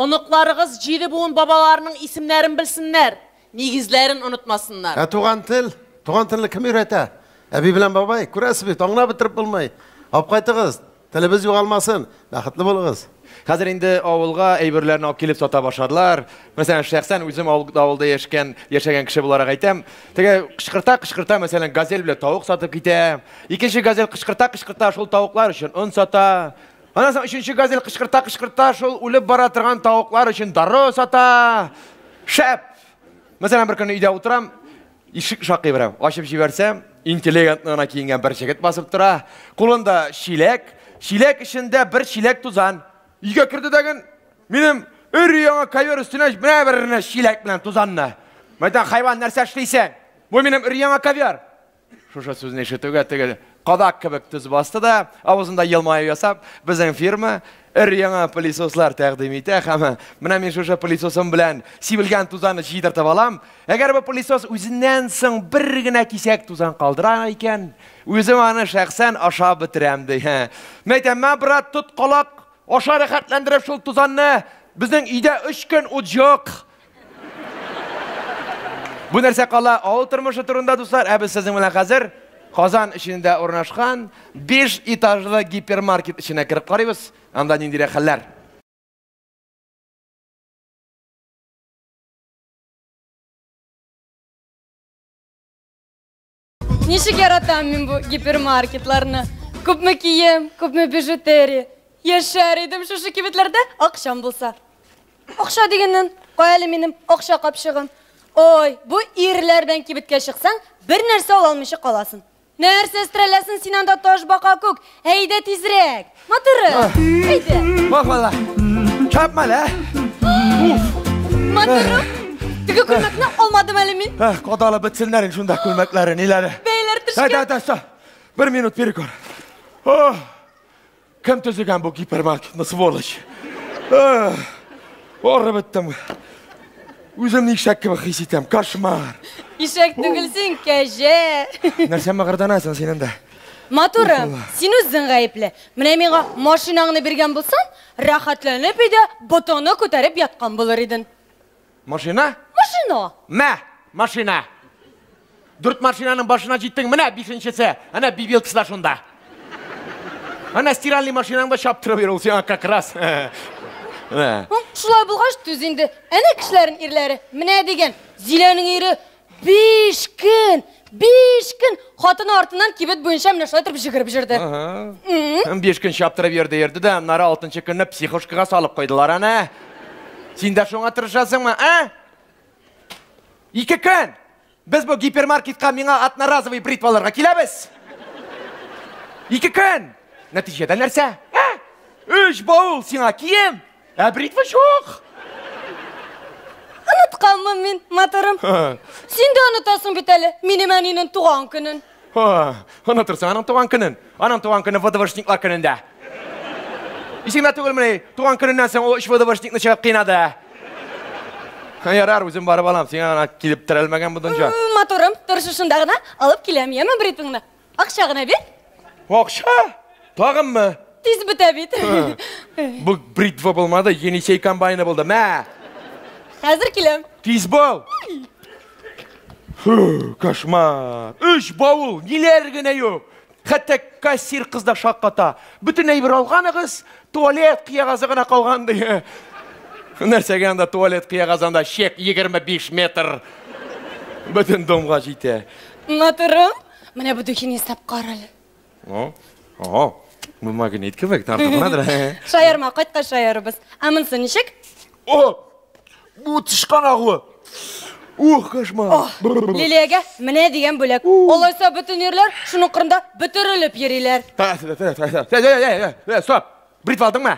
[SPEAKER 7] Оныкларыгыз җиде буын бабаларының исемнәрен белсеннәр, нигезләрен онытмасыннар.
[SPEAKER 3] Ә туган тел, туган телне кем өйрәтә? Әби белән бабай, күрәсез бит, аңлап бетереп булмый. Алып кайтыгыз, телебез югалмасын, бәхетле булыгыз.
[SPEAKER 2] Хәзер инде авылга әйберләрне алып килеп сата башладылар. Мәсәлән, шәхсән үзем авылда яшәгән, яшәгән кеше буларак әйтәм. Теге кычкырта-кычкырта, мәсәлән, газель белән тавык сатып китә. Икенче газель кычкырта-кычкырта шул тавыклар өчен он сата. Аннан соң өченче газель кычкырта-кычкырта шул үлеп бара торган тавыклар өчен дару сата. Шәп! Мәсәлән, бер көнне өйдә утырам, Ишек шакый берәү. Ачып җибәрсәм, интеллигентно гына киенгән бер җегет басып тора. Кулында чиләк, чиләк эчендә бер чиләк тузан. Өйгә керде дәген, минем өр-яңа ковер өстенә менә бер чиләк белән тузанны. Мәйтәм, хайван, нәрсә эшлисең? Бу минем өр-яңа ковер. Шушы сүзне ишетүгә теге кадак кебек төз басты да, авызында елмаю ясап, безнең фирма өр-яңа пылесослар тәкъдим итә һәм менә мин шушы пылесосым белән сибелгән тузанны җыйдыртып алам. Әгәр бу пылесос үзеннән соң бер генә кисәк тузан калдыра икән, үзем аны шәхсән ашап бетерәм, ди. Мәйтәм, мә, брат, тот калак, аша рәхәтләндереп шул тузанны. Безнең өйдә өч көн ут юк. Бу нәрсә кала авыл тормышы турында, дуслар. Ә без сезнең белән хәзер Казан эчендә урнашкан 5 этажлы гипермаркет эченә кереп карыйбыз. Анда ниндирәк хәлләр?
[SPEAKER 11] Ничек яратам мин бу гипермаркетларны. Күпме кием, күпме бижутерия. Яшәр идем шушы кибетләрдә, акчам булса. Акча дигәннән, кая әле минем акча капчыгым? Ой, бу ирләр белән кибеткә чыксаң, бер нәрсә ала алмыйча каласың. Нәрсә өстерәләсең син анда таш бака күк? Әйдә тизрәк. Матурым, әйдә.
[SPEAKER 2] Вах, валла. Чапма әле, ә?
[SPEAKER 11] Уф. Матурым, теге күлмәкне алмадым әле мин.
[SPEAKER 2] Эх, кадалып бетсеннәр инде шунда күлмәкләре, ниләре.
[SPEAKER 11] Бәяләр төшкән.
[SPEAKER 2] Әйдә, әйдә, стой. Бер минут перекур. Ох. Кем төзегән бу гипермаркетны, сволочь? Арып беттем. Үземне ишәк кебек хис итәм. Кошмар.
[SPEAKER 11] Ишәк түгел син, кәҗә.
[SPEAKER 2] Нәрсә мыгырданасың син анда?
[SPEAKER 11] Матурым, син үзең гаепле. Менә миңа машинаңны биргән булсаң, рәхәтләнеп өйдә ботыңны күтәреп яткан булыр идең.
[SPEAKER 2] Машина?
[SPEAKER 11] Машина.
[SPEAKER 2] Мә, машина. Дүрт машинаның башына җиттең, менә бишенчесе. Әнә бибилкасы да шунда. Әнә стиральный машинаң да чаптырып йөр, ул сиңа как раз.
[SPEAKER 11] Менә. Шулай булгач, түз инде. Әнә кешеләрнең ирләре. Менә дигән, Зиләнең ире биш көн, биш көн хатыны артыннан кибет буенча менә шулай итеп җигереп җөрде.
[SPEAKER 2] Биш көн чаптырып йөрде, йөрде дә, аннары алтынчы көнне психушкага салып куйдылар аны. Син дә шуңа тырышасыңмы, ә? Ике көн! Без бу гипермаркетка миңа одноразовый бритва алырга киләбез. Ике көн! Нәтиҗәдә нәрсә? Ә? Өч баул сиңа кием, ә бритва юк.
[SPEAKER 11] Онытканмын мин, матурым. Син дә онытасың бит әле минем әнинең туган көнен.
[SPEAKER 2] Онытырсың аның туган көнен. Аның туган көне ВДВшниклар көнендә. Исеңдә түгелмени, туган көненнән соң ул өч ВДВшникны чыгып кыйнады. Ярар, үзем барып алам, сиңа гына килеп терәлмәгән бу дөнья.
[SPEAKER 11] Матурым, тор шушында гына, алып киләм, яме бритваңны. Акча гына бир.
[SPEAKER 2] Акча? Тагынмы?
[SPEAKER 11] Тиз бетә бит.
[SPEAKER 2] Бу бритва булмады, Енисей комбайны булды. Мә!
[SPEAKER 11] Хәзер киләм.
[SPEAKER 2] Тиз бул! Фу, кошмар. Өч баул, ниләр генә юк. Хәтта кассир кыз да шакката. Бөтен әйбер алганыгыз, туалет кыягазы гына калган ди. Нәрсәгә анда туалет кыягазы анда чек 25 метр. Бөтен домга җитә.
[SPEAKER 11] Матурым, менә бу духины исәп кара әле.
[SPEAKER 2] О, о, бу магнит кебек тартып гынадыр.
[SPEAKER 11] Шаярма, кайткач шаярырбыз. Ә монысы ничек?
[SPEAKER 2] О, бу тычкан агуы. Ух, кошмар.
[SPEAKER 11] Лилиягә менә дигән бүләк. Алайса бөтен ирләр шуның кырында бөтерелеп йөриләр.
[SPEAKER 2] Стоп! Бритва алдыңмы?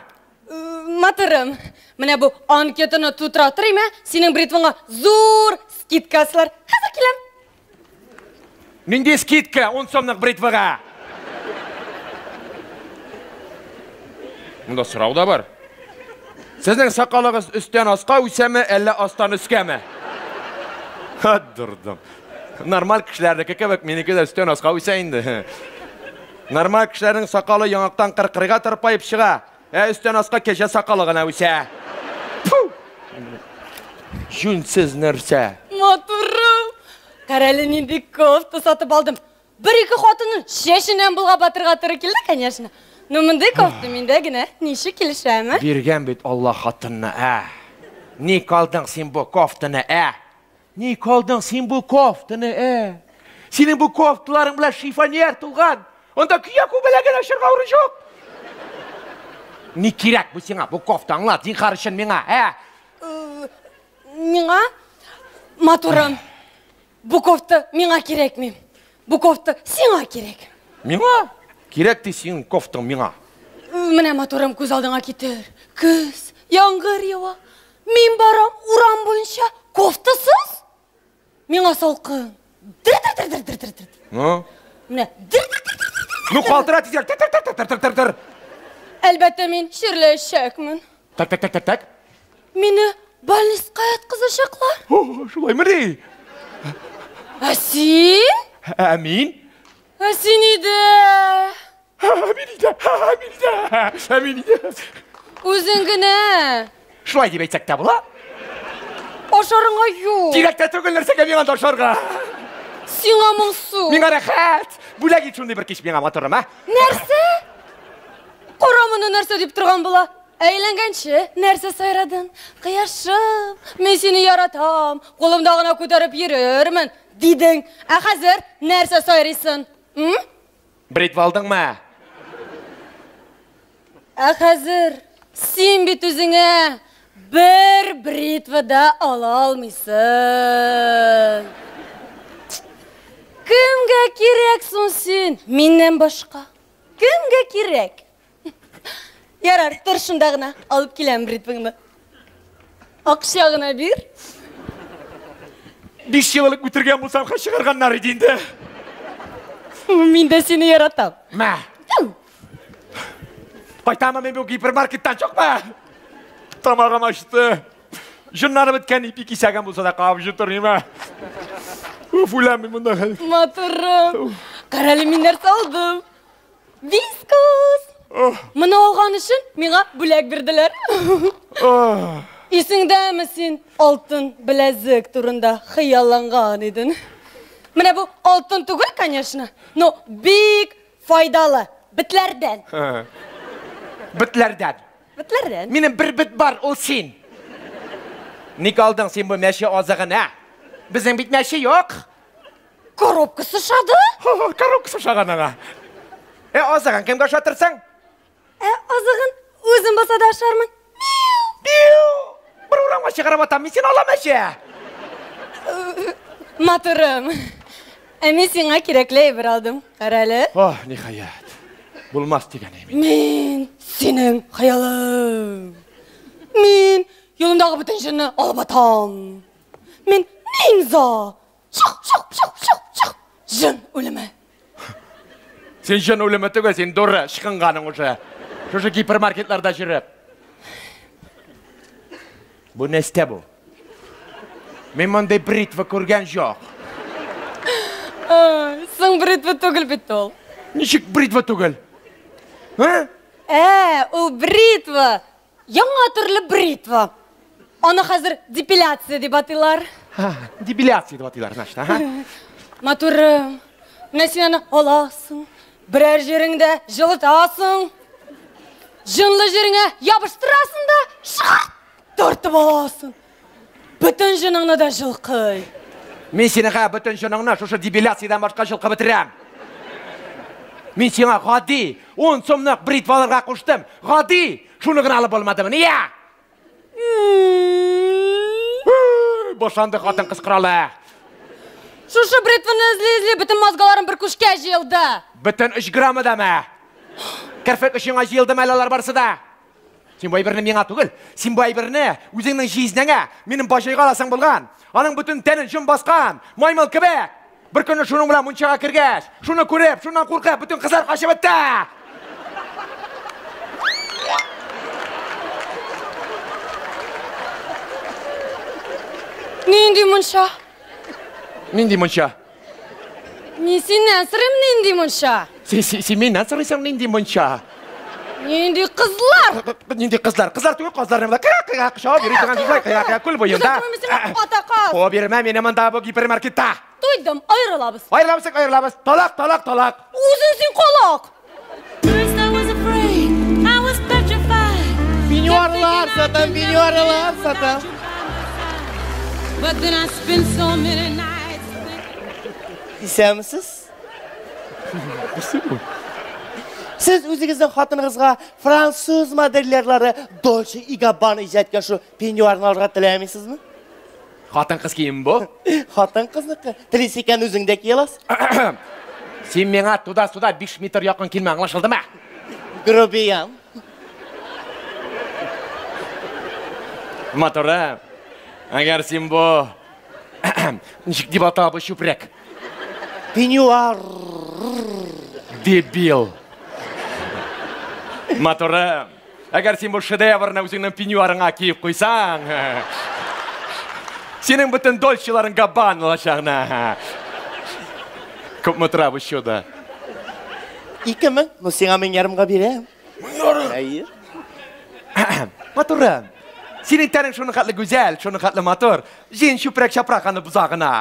[SPEAKER 11] Матурым, менә бу анкетаны тутыра торыйм, ә? Синең бритваңа зур скидка асылар. Хәзер киләм.
[SPEAKER 2] Нинди скидка 10 сомлык бритвага? Монда сорау да бар. Сезнең сакалыгыз өстән аска үсәме, әллә астан өскәме? Ха, дурдым. Нормаль кешеләрнеке кебек, минеке дә өстән аска үсә инде. Нормаль кешеләрнең сакалы яңактан кыркырга тырпаеп чыга, ә өстән аска кәҗә сакалы гына үсә. Фу! Җүнсез нәрсә.
[SPEAKER 11] Матурым! Карале, нинди кофта сатып алдым. Бер-ике хатынның чәченнән болгап батырга туры килде, конечно. Но мондый кофта миндә генә ничек килешәме?
[SPEAKER 2] Биргән бит Алла хатынны, ә? Ник алдың син бу кофтаны, ә? Ник алдың син бу кофтаны, ә? Синең бу кофталарың белән шифоньер тулган. Анда көя күбәләген ачырга урын юк. Ни кирәк бу сиңа, бу кофта, аңлат, зинһар өчен миңа, ә?
[SPEAKER 11] Миңа матурым. Бу кофта миңа кирәкми. Бу кофта сиңа кирәк.
[SPEAKER 2] Миңа? Кирәк ди синең кофтаң миңа.
[SPEAKER 11] Менә матурым күз алдыңа китер. Көз, яңгыр ява. Мин барам урам буенча кофтасыз. Миңа салкын. Дер-дер-дер-дер-дер-дер.
[SPEAKER 2] Ну?
[SPEAKER 11] Менә дер-дер-дер-дер.
[SPEAKER 2] Ну калтыра тизрәк. Тер-тер-тер-тер-тер-тер.
[SPEAKER 11] Әлбәттә, мин чирләячәкмен.
[SPEAKER 2] Так, так, так, так, так.
[SPEAKER 11] Мине больниска яткызачаклар.
[SPEAKER 2] О, шулаймыни?
[SPEAKER 11] Ә син?
[SPEAKER 2] Ә мин?
[SPEAKER 11] Ә син өйдә.
[SPEAKER 2] Мин өйдә, мин өйдә, ә мин өйдә.
[SPEAKER 11] Үзең генә.
[SPEAKER 2] Шулай дип әйтсәк тә була.
[SPEAKER 11] Ашарыңа юк.
[SPEAKER 2] Кирәк тә түгел нәрсәгә миңа да ашарга.
[SPEAKER 11] Сиңа моңсу.
[SPEAKER 2] Миңа рәхәт. Бүләк ит шундый бер кич миңа, матурым, ә?
[SPEAKER 11] Нәрсә? Кара моны нәрсә дип торган була? Әйләнгәнче нәрсә сайрадың? Кояшым, мин сине яратам, кулымда гына күтәреп йөрермен, дидең. Ә хәзер нәрсә сайрыйсың? М?
[SPEAKER 2] Бритва алдыңмы?
[SPEAKER 11] Ә хәзер син бит үзеңә бер бритва да ала алмыйсың. Кемгә кирәк соң син миннән башка? Кемгә кирәк? Ярар, тор шунда гына, алып киләм бритваңны. Акча гына бир.
[SPEAKER 2] 5 ел элек үтергән булсам, хәзер чыгарганнар иде инде.
[SPEAKER 11] Мин дә сине яратам.
[SPEAKER 2] Мә. Кайтамы мин бу гипермаркеттан чыкма. Тамагым ачты. Җоннары беткән ипи кисәген булса да кабып җотыр идем. Уф, үләм мин монда хәзер.
[SPEAKER 11] Матурым. Карале, мин нәрсә алдым? Вискас. Моны алган өчен миңа бүләк бирделәр. Исеңдәме син алтын беләзек турында хыялланган идең? Менә бу алтын түгел, конечно, но бик файдалы. Бетләрдән.
[SPEAKER 2] Бетләрдән.
[SPEAKER 11] Бетләрдән.
[SPEAKER 2] Минем бер бет бар, ул син. Ник алдың син бу мәче азыгын, ә? Безнең бит мәче юк.
[SPEAKER 11] Коробкасы ошады?
[SPEAKER 2] Коробкасы ошаган аңа. Ә азыгын кемгә ашатырсың?
[SPEAKER 11] Ә азыгын үзем булса да ашармын.
[SPEAKER 2] Мяу! Бер урамга чыгарып атам, мин сине алам мәче.
[SPEAKER 11] Матурым. Ә мин сиңа кирәкле әйбер алдым. Кара әле.
[SPEAKER 2] Ох, ниһаять. Булмас дигән әйбер.
[SPEAKER 11] Мин синең хыялың. Мин юлымдагы бөтен җенне алып атам. Мин ниндзя. Шух, шух, шух, шух, шух. Җен үлеме.
[SPEAKER 2] Син җен үлеме түгел, син дура, ычкынганың уже. Шушы гипермаркетларда йөреп. Бу нәрсә бу? Мин мондый бритва күргән юк.
[SPEAKER 11] Ай, соң бритва түгел бит ул.
[SPEAKER 2] Ничек бритва түгел? Ә?
[SPEAKER 11] Ә, ул бритва. Яңа төрле бритва. Аны хәзер депиляция дип атыйлар.
[SPEAKER 2] Депиляция дип атыйлар, значит, ага.
[SPEAKER 11] Матурым, менә син аны аласың, берәр җиреңдә җылытасың, җынлы җиреңә ябыштырасың да, шарт тартып аласың. Бөтен җыныңны да җылкый.
[SPEAKER 2] Мин сине ха бөтен җыныңны шушы депиляциядән башка җылкып бетерәм. Мин сиңа гади 10 сумлык бритва алырга куштым. Гади! Шуны гына алып булмадымы? Нигә? Башланды хатын-кыз коралы.
[SPEAKER 11] Шушы бритваны эзли-эзли бөтен мозгаларым бер күшкә җыелды.
[SPEAKER 2] Бөтен 3 граммы дамы? Керфек очыңа җыелдымы әле алар барысы да? Син бу әйберне миңа түгел, син бу әйберне үзеңнең җизнәңә, минем баҗайга аласың булган. Аның бөтен тәнен җон баскан, маймыл кебек. Бер көнне шуның белән мунчага кергәч, шуны күреп, шуннан куркып, бөтен кызлар качып бетте.
[SPEAKER 11] Нинди мунча?
[SPEAKER 2] Нинди мунча?
[SPEAKER 11] Мин синнән сорыйм, нинди мунча?
[SPEAKER 2] Син миннән сорыйсың, нинди мунча?
[SPEAKER 11] Нинди кызлар?
[SPEAKER 2] Нинди кызлар? Кызлар түгел, казлар монда кыя-кыя кочап йөри торган кызлар, кыя-кыя күл буенда.
[SPEAKER 11] Ата каз.
[SPEAKER 2] Куа бирмә мине монда бу гипермаркетта.
[SPEAKER 11] Туйдым, аерылабыз.
[SPEAKER 2] Аерылабыз, аерылабыз. Талак, талак, талак.
[SPEAKER 11] Үзең син колак.
[SPEAKER 1] Пеньюарлар сатам, пеньюарлар сатам. Исәнмесез? Сез үзегезнең хатыныгызга француз модельерлары Dolce и Gabbana иҗат иткән шу пеньюарны алырга теләмисезме?
[SPEAKER 2] Хатын-кыз киеме бу?
[SPEAKER 1] Хатын-кызныкы. Телисең икән, үзең дә кия аласың.
[SPEAKER 2] Син миңа туда-сюда 5 метр якын килмә, аңлашылдымы?
[SPEAKER 1] Грубиян.
[SPEAKER 2] Матурым, әгәр син бу ничек дип атала бу чүпрәк?
[SPEAKER 1] Пеньюар.
[SPEAKER 2] Дебил. Матурым, әгәр син бу шедеврны үзеңнең пеньюарыңа киеп куйсаң, синең бөтен дольчеларың габан булачак. Күпме тора бу чудо?
[SPEAKER 1] 2000. Ну, сиңа 1500-га бирәм.
[SPEAKER 2] 1500?
[SPEAKER 1] Әйе.
[SPEAKER 2] Матурым, синең тәнең шуның хәтле гүзәл, шуның хәтле матур. Җин чүпрәк чапрак аны боза гына.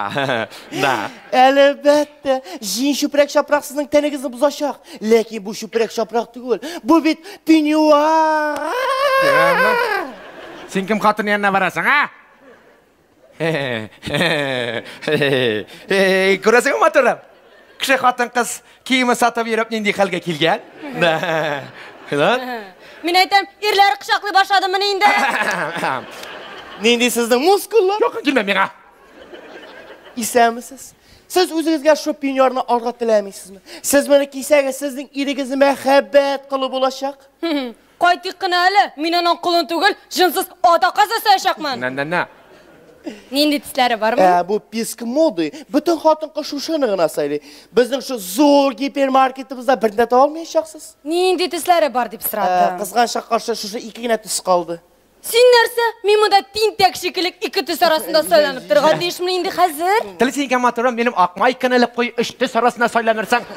[SPEAKER 2] Да.
[SPEAKER 1] Әлбәттә, җин чүпрәк чапрак сезнең тәнегезне бозачак. Ләкин бу чүпрәк чапрак түгел. Бу бит пеньюар.
[SPEAKER 2] Син кем хатын янына барасың, а? Күрәсеңме, матурым? Кеше хатын-кыз киеме сатып йөреп нинди хәлгә килгән? Да.
[SPEAKER 11] Мин әйтәм, ирләр кочаклый башладымыни инде?
[SPEAKER 1] Нинди сезнең мускуллар?
[SPEAKER 2] Якын килмә миңа.
[SPEAKER 1] Исәнмесез? Сез үзегезгә шул пеньюарны алырга теләмисезме? Сез моны кисәгез, сезнең ирегезне мәхәббәт колы булачак.
[SPEAKER 11] Кайтыйк кына әле, мин аның колын түгел, җынсыз ата каз ясаячакмын.
[SPEAKER 2] На-на-на.
[SPEAKER 11] Нинди төсләре бармы?
[SPEAKER 1] Бу писк моды. Бөтен хатын-кыз шушыны гына сайлый. Безнең шу зур гипермаркетыбызда берни дә таба алмаячаксыз.
[SPEAKER 11] Нинди төсләре бар дип сорадым.
[SPEAKER 1] Кызганычка каршы шушы ике генә төс калды.
[SPEAKER 11] Син нәрсә? Мин монда тинтәк шикелле ике төс арасында сайланып торырга тиешмен инде хәзер.
[SPEAKER 2] Телисең икән, матурым, минем ак майканы элеп куй, өч төс арасында сайланырсың.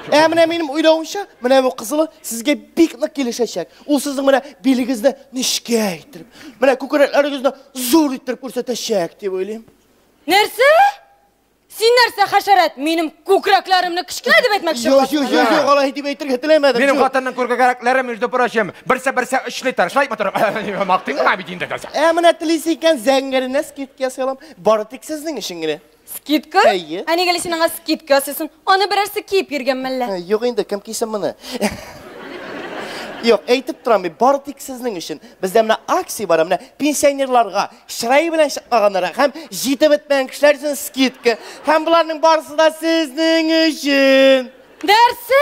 [SPEAKER 1] Менә минем уйлавымча, менә бу кызылы сезгә бик нык килешәчәк. Ул сезнең менә билегезне нечкә иттереп, менә күкрәкләрегезне зур иттереп күрсәтәчәк дип уйлыйм.
[SPEAKER 11] Нәрсә? Син нәрсә, хәшәрәт? Минем күкрәкләремне кечкенә дип әйтмәкче
[SPEAKER 1] Юк,
[SPEAKER 11] буласың?
[SPEAKER 1] юк, юк, юк, алай дип әйтергә теләмәдем.
[SPEAKER 2] Минем
[SPEAKER 1] Юк.
[SPEAKER 2] хатынның күкрәкләре, между прочим, берсе-берсе 3 литр. Шулай матурым. Мактыйм гына бит инде.
[SPEAKER 1] Менә телисең икән, зәңгәренә скидка ясый алам. Бары тик сезнең өчен генә.
[SPEAKER 11] Скидка?
[SPEAKER 1] Әйе.
[SPEAKER 11] Ә нигә әле син аңа скидка ясыйсың? Аны берәрсе киеп йөргән мәллә?
[SPEAKER 1] Юк инде, кем кисен моны? Юк, әйтеп торам бит, бары тик сезнең өчен. Бездә менә акция бар, менә пенсионерларга, чырае белән чыкмаганнарга һәм җитеп бетмәгән кешеләр өчен скидка. Һәм боларның барысы да сезнең өчен.
[SPEAKER 11] Нәрсә?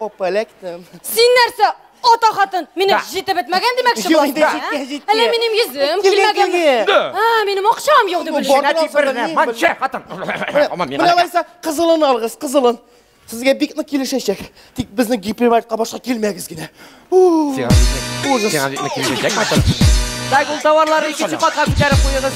[SPEAKER 1] Опа, эләктем.
[SPEAKER 11] Син нәрсә? Ата хатын, мине
[SPEAKER 2] Да.
[SPEAKER 11] җитеп бетмәгән димәкче
[SPEAKER 1] Юк,
[SPEAKER 11] буласың,
[SPEAKER 1] инде
[SPEAKER 11] ә?
[SPEAKER 1] җиткән, җиткән.
[SPEAKER 11] Әллә минем йөзем
[SPEAKER 1] Килгән,
[SPEAKER 11] килмәгәнме?
[SPEAKER 1] килгән.
[SPEAKER 2] Да.
[SPEAKER 11] Минем акчам юк дип
[SPEAKER 1] Бу
[SPEAKER 11] уйлыйм.
[SPEAKER 1] бар-
[SPEAKER 2] Менә дип берне, манча, хатын.
[SPEAKER 1] Менә алайса, кызылын алыгыз, кызылын. Сезгә бик нык килешәчәк. Тик безнең гипермаркетка башка килмәгез генә. Ужас.
[SPEAKER 2] Сиңа бик нык килешәчәк, матур.
[SPEAKER 9] Так, ул товарларны икенче катка күтәреп куегыз.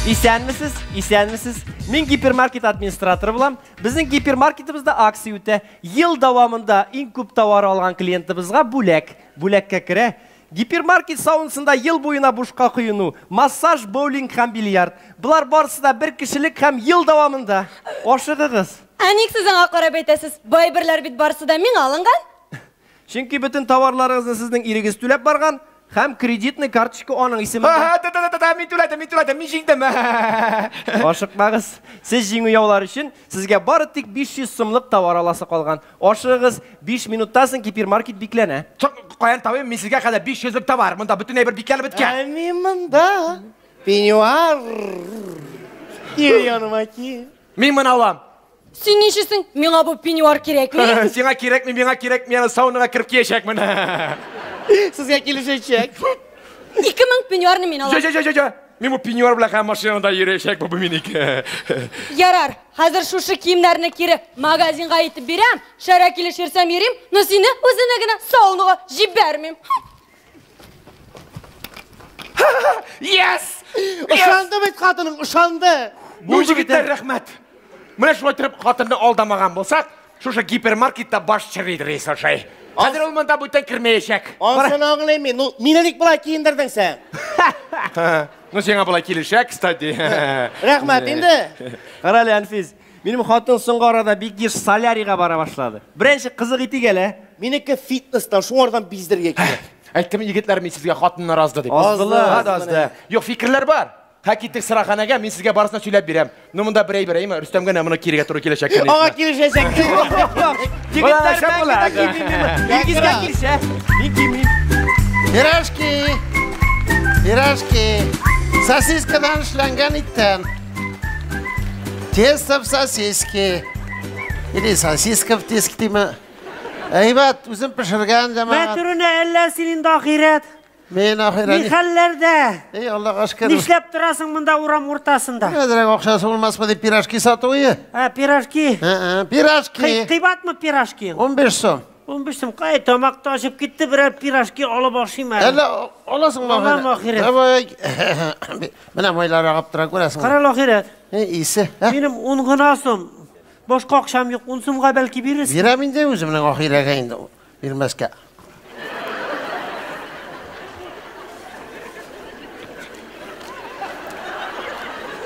[SPEAKER 9] Исәнмесез, исәнмесез. Мин гипермаркет администраторы булам. Безнең гипермаркетыбызда акция үтә. Ел дәвамында иң күп товар алган клиентыбызга бүләк. Бүләккә керә. Гипермаркет саунасында ел буена бушка коену, массаж, боулинг һәм бильярд. Болар барысы да бер кешелек һәм ел дәвамында. Ашыгыгыз.
[SPEAKER 11] Ә ник сез аңа карап әйтәсез? Байберләр бит барысы да миңа алынган.
[SPEAKER 9] Чөнки бөтен товарларыгызны сезнең ирегез түләп барган һәм кредитный карточка аның исемендә.
[SPEAKER 2] Ха, да, да, да, да, мин түләдем, мин түләдем, мин җиңдем.
[SPEAKER 9] Ашыкмагыз. Сез җиңү яулар өчен сезгә бары тик 500 сумлык товар аласы калган. Ашыгыгыз, 5 минуттан соң гипермаркет бикләнә.
[SPEAKER 2] Каян табыйм мин сезгә хәзер 500лек товар? Монда бөтен әйбер бикләнеп беткән.
[SPEAKER 1] Ә мин монда. Пеньюар. Кил яныма, кил.
[SPEAKER 2] Мин моны алам.
[SPEAKER 11] Син ничесең? Миңа бу пеньюар кирәкми.
[SPEAKER 2] Сиңа кирәкми, миңа кирәкми, аны саунага кереп киячәкмен.
[SPEAKER 1] Сезгә килешәчәк.
[SPEAKER 11] 2000 пеньюарны мин алам.
[SPEAKER 2] Җә, җә, җә, җә. Мин бу пеньюар белән һәм машинада йөрәчәк, бу минеке.
[SPEAKER 11] Ярар, хәзер шушы киемнәрне кире магазинга илтеп бирәм. Шәрә килеш йөрсәм йөрим, но сине үзеңә генә саунага җибәрмим.
[SPEAKER 2] Yes!
[SPEAKER 1] Ышанды бит хатының, ышанды.
[SPEAKER 2] Бу егетләр, рәхмәт. Менә шулай торып хатынны алдамаган булсак, шушы гипермаркетта баш черейдер, исәшәй. Хәзер ул монда бүтән кермәячәк.
[SPEAKER 1] Анысын аңлыйм мин. Ну, мине ник болай киендердең син?
[SPEAKER 2] Ну, сиңа болай килешә, кстати.
[SPEAKER 1] Рәхмәт инде.
[SPEAKER 9] Кара әле, Әлфиз, минем хатын соңгы арада бик еш солярийга бара башлады. Беренче кызык итик әле.
[SPEAKER 1] Минеке фитнестан, шуңардан биздергә кирәк.
[SPEAKER 2] Әйттем, егетләр, мин сезгә хатыннар азды дип.
[SPEAKER 9] Аздылар.
[SPEAKER 2] Азды, азды. Юк, фикерләр бар. Һә, киттек сыраханәгә, мин сезгә барысын сөйләп бирәм. Ну, монда берәй берәйме, Рөстәм генә моны кирегә туры киләчәк, конечно.
[SPEAKER 1] Аңа килешәчәк.
[SPEAKER 9] Егетләр,
[SPEAKER 2] шәп
[SPEAKER 9] мәңге
[SPEAKER 2] була.
[SPEAKER 9] дә кимим мин. Илгизгә килешә. Мин кимим.
[SPEAKER 3] Пирожки! Пирожки! Сосискадан эшләнгән иттән. Тесто в сосиске. Или сосиска в теске димме? Әйбәт, үзем пешергән җәмәгать.
[SPEAKER 6] Мәтрүнә, әллә син инде ахирәт?
[SPEAKER 3] Мин ахирәт.
[SPEAKER 6] Ни хәлләрдә?
[SPEAKER 3] Эй, Аллага шөкер.
[SPEAKER 6] Нишләп торасың монда урам уртасында?
[SPEAKER 3] Әзрәк акчасы булмасмы дип пирожки сату ие.
[SPEAKER 6] Ә, пирожки.
[SPEAKER 3] Пирожки.
[SPEAKER 6] Кыйбатмы пирожки?
[SPEAKER 3] 15 сум.
[SPEAKER 6] 15 сум. Кай, тамак ташып китте, берәр пирожки алып ашыйм әле.
[SPEAKER 3] Әллә аласыңмы?
[SPEAKER 6] Алам, ахирәт.
[SPEAKER 3] Давай. Менә майлар агып тора, күрәсеңме?
[SPEAKER 6] Кара, ахирәт.
[SPEAKER 3] Исе.
[SPEAKER 6] Минем 10 гына сум. Башка акчам юк, 10 сумга бәлки бирерсең.
[SPEAKER 3] Бирәм инде үземнең ахирәгә инде. Бирмәскә.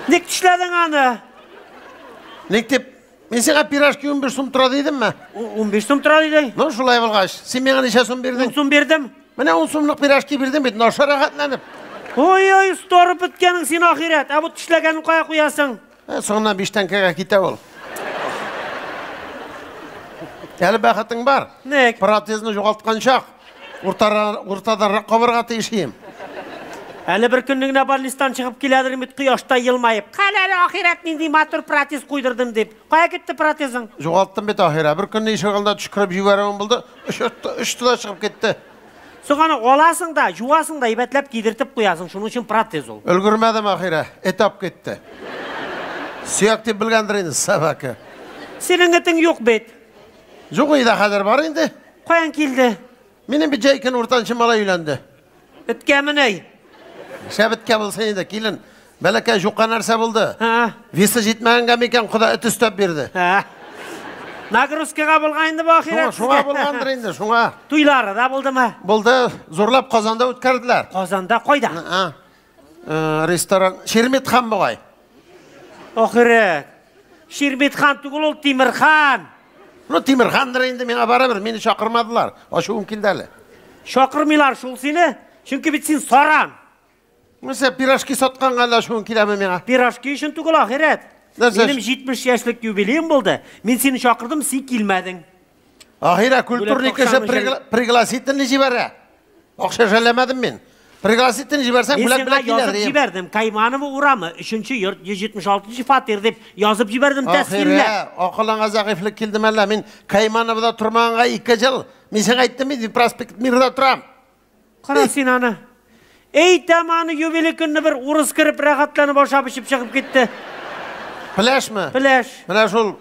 [SPEAKER 6] Ник тешләдең аны?
[SPEAKER 3] Ник дип, мин сиңа пирожки 15 сум тора дидемме?
[SPEAKER 6] 15 сум тора дидең.
[SPEAKER 3] Ну, шулай булгач, син миңа ничә сум бирдең?
[SPEAKER 6] 10 сум бирдем.
[SPEAKER 3] Менә 10 сумлык пирожки бирдем бит, наша рәхәтләнеп.
[SPEAKER 6] Ой-ой, сторып беткәнең син ахирәт. Ә бу тешләгәнен кая куясың?
[SPEAKER 3] Соңыннан 5 тәңкәгә китә ул. Әле бәхетең бар.
[SPEAKER 6] Ник?
[SPEAKER 3] Протезны югалткан чак, уртадарак кабырга тиеш идем.
[SPEAKER 6] Әле бер көнне генә больництан чыгып киләдер бит кояшта елмаеп. Кара әле ахирәт нинди матур протез куйдырдым дип. Кая китте протезың?
[SPEAKER 3] Югалттым бит ахирәт. Бер көнне ишек алдында төчкереп җибәрүем булды. Очты да чыгып китте.
[SPEAKER 6] Соң аны аласың да, юасың да, әйбәтләп кидертеп куясың. Шуның өчен протез ул.
[SPEAKER 3] Өлгермәдем ахирәт. Этап китте. Сөяк дип белгәндер инде собака.
[SPEAKER 6] Синең этең юк бит.
[SPEAKER 3] Юк иде, хәзер бар инде.
[SPEAKER 6] Каян килде?
[SPEAKER 3] Минем бит җәй көне уртанчы малай өйләнде.
[SPEAKER 6] Эткәмени?
[SPEAKER 3] Шәп эткә булсын инде, килен. Бәләкәй юкка нәрсә булды? Весы җитмәгәнгә микән, Хода эт өстәп бирде.
[SPEAKER 6] Нагрузкага булган инде бу ахирәт.
[SPEAKER 3] Шуңа булгандыр инде, шуңа.
[SPEAKER 6] Туйлары да булдымы?
[SPEAKER 3] Булды, зурлап Казанда үткәрделәр.
[SPEAKER 6] Казанда кайда?
[SPEAKER 3] Ресторан Ширмитхан бугай.
[SPEAKER 6] Ахирәт. Ширмитхан түгел ул, Тимерхан.
[SPEAKER 3] Ну, Тимерхандыр инде, миңа барыбер, мине чакырмадылар. Ачуым килде әле.
[SPEAKER 6] Чакырмыйлар шул сине, чөнки бит син саран.
[SPEAKER 3] Нәрсә, пирожки сатканга әллә ачуың киләме миңа?
[SPEAKER 6] Пирожки өчен түгел, ахирәт. Минем 70 яшьлек юбилеем булды. Мин сине чакырдым, син килмәдең.
[SPEAKER 3] Ахирәт, культурный кеше пригласительный җибәрә. Акча жәлләмәдем мин. Пригласительный җибәрсәң, бүләк белән килә.
[SPEAKER 6] Язып җибәрдем. Кайманова урамы, 3-нче йорт, 176 фатир дип язып җибәрдем тәфсилләп.
[SPEAKER 3] Ахирәт, акылыңа зәгыйфьлек килдеме әллә? Мин Каймановада тормаганга 2 ел. Мин сиңа әйттем бит, проспект Мирда торам.
[SPEAKER 6] Кара син аны. Әйтәм аны, юбилей көнне бер урыс кереп рәхәтләнеп ашап эчеп чыгып китте.
[SPEAKER 3] Пеләшме?
[SPEAKER 6] Пеләш.
[SPEAKER 3] Менә шул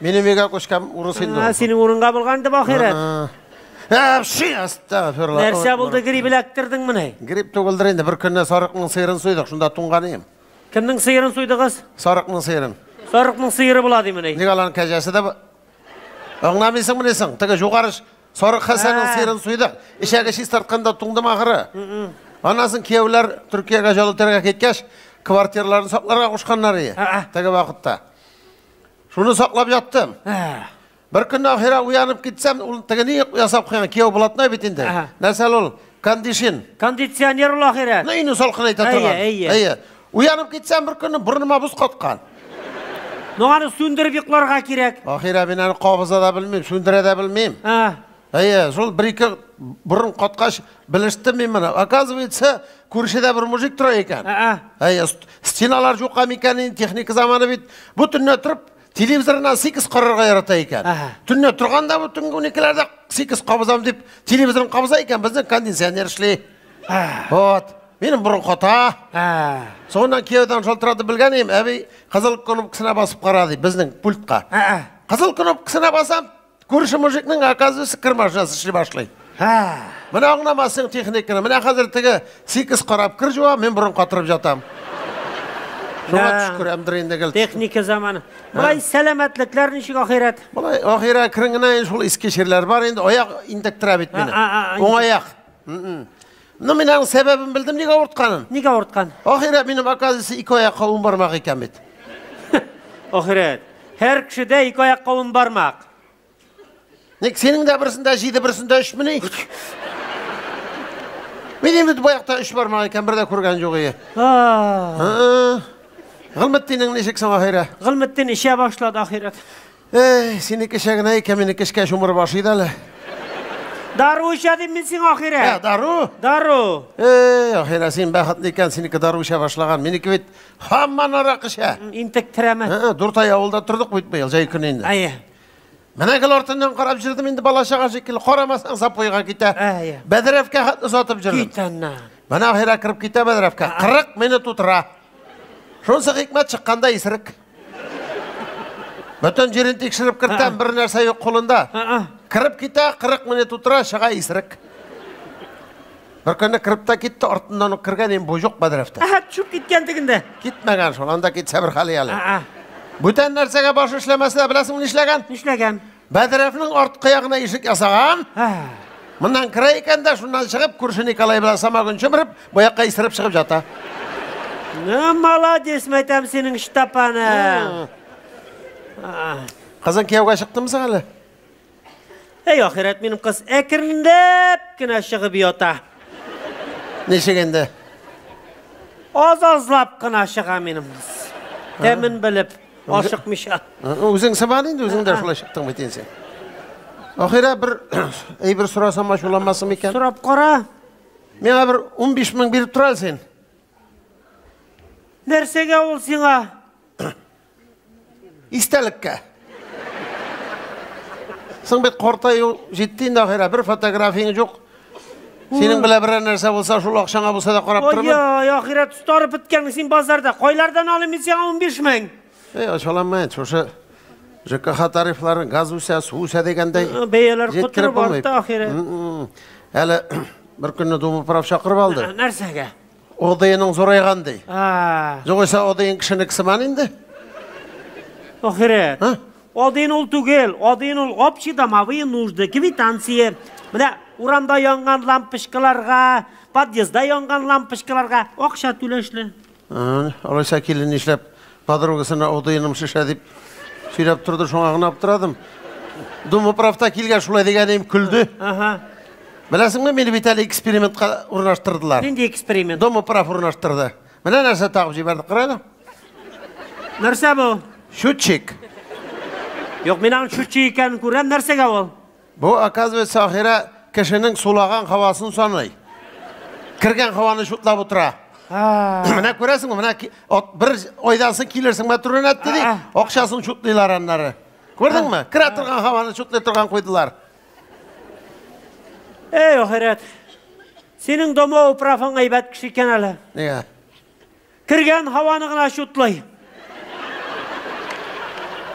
[SPEAKER 3] минем өйгә күчкән урыс инде.
[SPEAKER 6] Синең урынга булган инде бу ахирәт.
[SPEAKER 3] Әстәгъфирулла.
[SPEAKER 6] Нәрсә булды, грипп эләктердең мени?
[SPEAKER 3] Грипп түгелдер инде, бер көнне сарыкның сыерын суйдык, шунда туңган идем.
[SPEAKER 6] Кемнең сыерын суйдыгыз?
[SPEAKER 3] Сарыкның сыерын.
[SPEAKER 6] Сарыкның сыеры була димени?
[SPEAKER 3] Ник аларның кәҗәсе дә Аңламыйсыңмыни соң? Теге югары Сарык Хәсәннең сыерын суйдык. Эчәге чистартканда туңдым ахыры. Аннан соң кияүләр Төркиягә җал итәргә киткәч, квартираларын сакларга кушканнар иде. Теге вакытта. Шуны саклап яттым. Бер көнне ахира уянып китсәм, ул теге ни ясап куйган, кияү блатной бит инде. Нәрсә ул? Кондишн.
[SPEAKER 6] Кондиционер ул ахирәт.
[SPEAKER 3] Ну, өйне салкынайта торган. Әйе. Уянып китсәм, бер көнне борыныма боз каткан.
[SPEAKER 6] Ну, аны сүндереп йокларга кирәк.
[SPEAKER 3] Ахирә, мин аны кабыза да белмим, сүндерә дә белмим. Әйе, шул бер-ике борын каткач белештем мин моны. Оказывается, күршедә бер мужик тора икән. Әйе, стеналар юкка микән инде, техника заманы бит. Бу төнне торып, телевизорыннан 8 карарга ярата икән. Төнне торганда бу төнге 12-ләрдә 8 кабызам дип, телевизорын кабыза икән, безнең кондиционер эшли. Вот. Минем борын ката. Соңыннан кияүдән шалтыратып белгән идем, әби кызыл кнопкасына басып кара ди, безнең пультка. Кызыл кнопкасына басам, күрше мужикның, оказывается, кер машинасы эшли башлый. Менә аңламассың техниканы. Менә хәзер теге 8 карап кер җуа, мин борын катырып жатам. Шуңа төшкерәмдер инде гел.
[SPEAKER 6] Техника заманы. Болай сәламәтлекләр ничек ахирәт?
[SPEAKER 3] Болай ахирәт керен генә инде шул иске чирләр бар инде, аяк интектерә бит мине. Уң аяк. Ну, мин аның сәбәбен белдем, нигә авыртканын.
[SPEAKER 6] Нигә авырткан?
[SPEAKER 3] Ахирәт, минем, оказывается, ике аякка ун бармак икән бит.
[SPEAKER 6] Ахирәт, һәр кешедә ике аякка ун бармак.
[SPEAKER 3] Ник синең дә берсендә 7, берсендә 3 мени? Минем бит бу якта 3 бармак икән, бер дә күргән юк ие. Гылметдинең ничек соң, ахирәт?
[SPEAKER 6] Гылметдин эчә башлады, ахирәт.
[SPEAKER 3] Эй, синеке эчә генә икән, минеке эчкәч умыр башы иде әле.
[SPEAKER 6] Дару эчә дим мин сиңа, Ахирәт.
[SPEAKER 3] Ә, дару?
[SPEAKER 6] Дару.
[SPEAKER 3] Эй, Ахирәт, син бәхетле икән, синеке дару эчә башлаган. Минеке бит һаман аракы эчә.
[SPEAKER 6] Интектерәме?
[SPEAKER 3] 4 ай авылда тордык бит быел, җәй көне инде.
[SPEAKER 6] Әйе.
[SPEAKER 3] Менә гел артыннан карап җөрдем инде бала-чага шикелле. Карамасаң, запойга китә.
[SPEAKER 6] Әйе.
[SPEAKER 3] Бәдрәфкә хәтле озатып җөрдем.
[SPEAKER 6] Кит аннан.
[SPEAKER 3] Менә Ахирәт кереп китә бәдрәфкә. 40 минут утыра. Шунсы хикмәт чыкканда исерек. Бөтен җирен тикшереп кертәм, бер нәрсә юк кулында. Кереп китә, 40 минут утыра, чыга исерек. Бер көнне кереп тә китте, артыннан ук кергән, инде бу юк бәдрәфтә.
[SPEAKER 6] Әһә, төшеп киткән тегендә.
[SPEAKER 3] Китмәгән шул, анда китсә бер хәл әле. Бүтән нәрсәгә баш эшләмәсә дә, беләсеңме нишләгән?
[SPEAKER 6] Нишләгән?
[SPEAKER 3] Бәдрәфнең арткы ягына ишек ясаган. Моннан керә икән дә, шуннан чыгып, күрше Николай белән самогон чөмереп, бу якка исереп чыгып ята.
[SPEAKER 6] Ну, молодец, мәйтәм синең Ычтапаның.
[SPEAKER 3] Кызың кияүгә чыктымы соң әле?
[SPEAKER 6] Әй, ахирәт, минем кыз әкренләп кенә чыгып ята.
[SPEAKER 3] Ничек инде?
[SPEAKER 6] Аз-азлап кына чыга минем кыз. Тәмен белеп, ашыкмыйча.
[SPEAKER 3] Үзең сыман инде, үзең дә шулай чыктың бит инде син. Ахирәт, бер әйбер сорасам ачуланмасың микән?
[SPEAKER 6] Сорап кара.
[SPEAKER 3] Миңа бер 15 мең биреп тор әле син.
[SPEAKER 6] Нәрсәгә ул сиңа?
[SPEAKER 3] Истәлеккә. Соң бит картаю җитте инде, ахирәт, бер фотографияң юк. Синең белән берәр нәрсә булса, шул акчаңа булса да карап тормын.
[SPEAKER 6] Ой, ахирәт, старып беткән син базарда. Кайлардан алыйм мин сиңа 15 мең?
[SPEAKER 3] Эй, ачуланма инде, шушы ЖКХ тарифлары, газ үсә, су үсә дигәндәй.
[SPEAKER 6] Бәяләр
[SPEAKER 3] җиткереп
[SPEAKER 6] котырып
[SPEAKER 3] булмый.
[SPEAKER 6] артты, ахирәт.
[SPEAKER 3] Әле бер көнне Дума прав чакырып алды.
[SPEAKER 6] Нәрсәгә?
[SPEAKER 3] ОДН-ың зурайган ди. Югыйсә ОДН кешенеке сыман инде.
[SPEAKER 6] Ахирәт. ОДН ул түгел, ОДН ул общедомовые нужды, квитанция. Менә урамда янган лампочкаларга, подъездда янган лампочкаларга акча түләшле.
[SPEAKER 3] Алайса килен нишләп подругасына ОДН-ым шешә дип сөйләп торды, шуңа гына аптырадым. Дума правта килгән шулай дигәнем көлде. Беләсеңме, мине бит әле экспериментка урнаштырдылар.
[SPEAKER 6] Нинди эксперимент?
[SPEAKER 3] Дума прав урнаштырды. Менә нәрсә тагып җибәрде, кара әле.
[SPEAKER 6] Нәрсә бу?
[SPEAKER 3] Счетчик.
[SPEAKER 6] Юк, мин аның счетчик икәнен күрәм, нәрсәгә ул?
[SPEAKER 3] Бу, оказывается, ахирә кешенең сулаган һавасын саный. Кергән һаваны чутлап утыра. Менә күрәсеңме, менә бер айдан соң килерсең, менә түренәтте ди, акчасын чутлыйлар аннары. Күрдеңме? Керә торган һаваны чутлый торган куйдылар.
[SPEAKER 6] Эй, ахирәт, синең дома управың әйбәт кеше икән әле.
[SPEAKER 3] Нигә?
[SPEAKER 6] Кергән һаваны гына чутлый.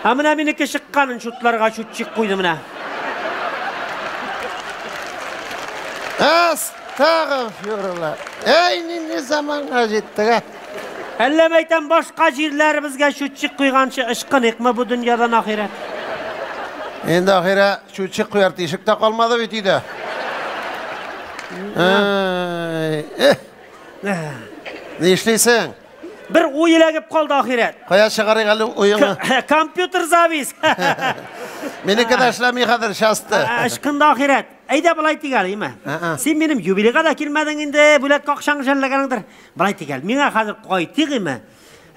[SPEAKER 6] Ә менә минеке чыкканын чутларга чутчик куйды менә.
[SPEAKER 3] Астагфирулла. Эй, нинди заманга җиттек, ә?
[SPEAKER 6] Әллә мәйтәм башка җирләребезгә чутчик куйганчы ычкыныйкмы бу дөньядан, ахирәт?
[SPEAKER 3] Инде ахирә чутчик куяр тишек тә калмады бит өйдә. Ай, эх. Нишлисең?
[SPEAKER 6] Бер уй эләгеп калды, ахирәт.
[SPEAKER 3] Кая чыгарыйк әле уеңны?
[SPEAKER 6] Компьютер завис.
[SPEAKER 3] Минеке дә эшләми хәзер часты.
[SPEAKER 6] Ычкынды, ахирәт. Әйдә былай тик әле, име? Син минем юбилейга да килмәдең инде, бүләккә акчаң жәлләгәнеңдер. Былай тик әле, миңа хәзер кайтыйк, име?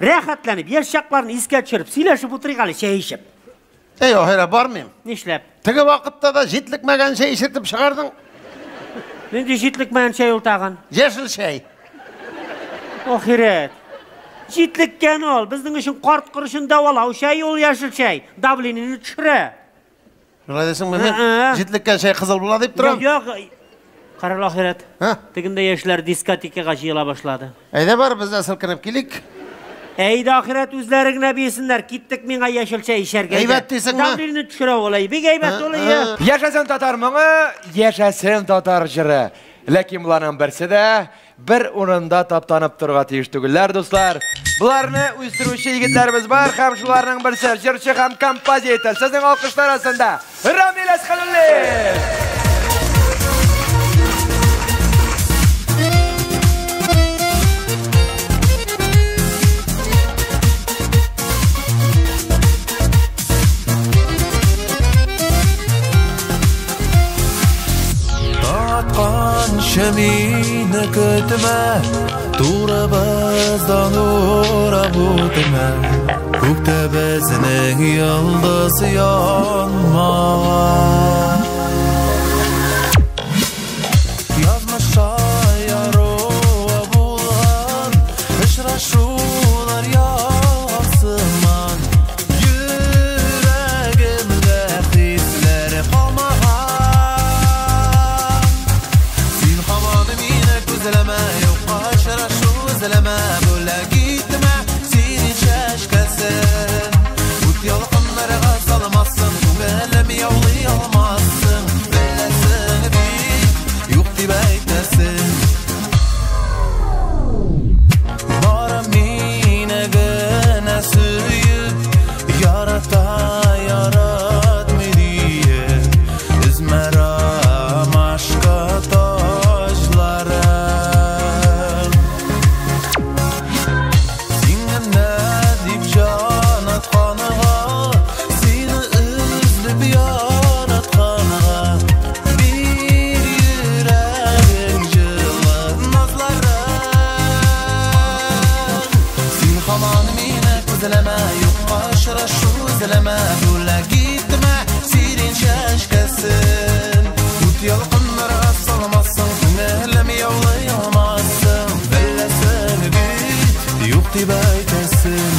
[SPEAKER 6] Рәхәтләнеп, яшь чакларын искә төшереп, сөйләшеп утырыйк әле, чәй эчеп.
[SPEAKER 3] Эй, ахирәт, бармыйм.
[SPEAKER 6] Нишләп?
[SPEAKER 3] Теге вакытта да җитлекмәгән чәй эчертеп чыгардың.
[SPEAKER 6] Нинди җитлекмәгән чәй ул тагын?
[SPEAKER 3] Яшел чәй.
[SPEAKER 6] Ахирәт. Җитлеккән ул, безнең өчен карт корышын дәвалау чәй ул яшел чәй. Давлениене төшерә.
[SPEAKER 3] Шулай дисеңме? Мин җитлеккән чәй кызыл була дип торам.
[SPEAKER 6] Юк, юк. Карал, ахирәт. Тегендә яшьләр дискотекага җыела башлады.
[SPEAKER 3] Әйдә бар, без дә селкенеп килик.
[SPEAKER 6] Әйдә, ахирәт, үзләре генә биесеннәр. Киттек миңа яшел чәй эчәргә.
[SPEAKER 3] Әйбәт дисеңме?
[SPEAKER 6] Давлениене төшерә ул, әй, бик әйбәт ул, әйе.
[SPEAKER 2] Яшәсен татар моңы, яшәсен татар җыры. Ләкин буларның берсе дә бер урында таптанып торырга тиеш түгелләр, дуслар. Буларны үстерүче егетләребез бар һәм шуларның берсе җырчы һәм композитор. Сезнең алкышлар астында Рамил Әсхәдуллин.
[SPEAKER 8] Атканчы мине көтмә, турыбыздан урап үтмә. Күктә безнең йолдыз янмаган. күзләмә, юкка очрашу эзләмә, бүләк итмә сирень чәчкәсен. Ут ялкыннарга салмассың, күңелем яулый алмассың, беләсең бит, юк дип әйтәсең.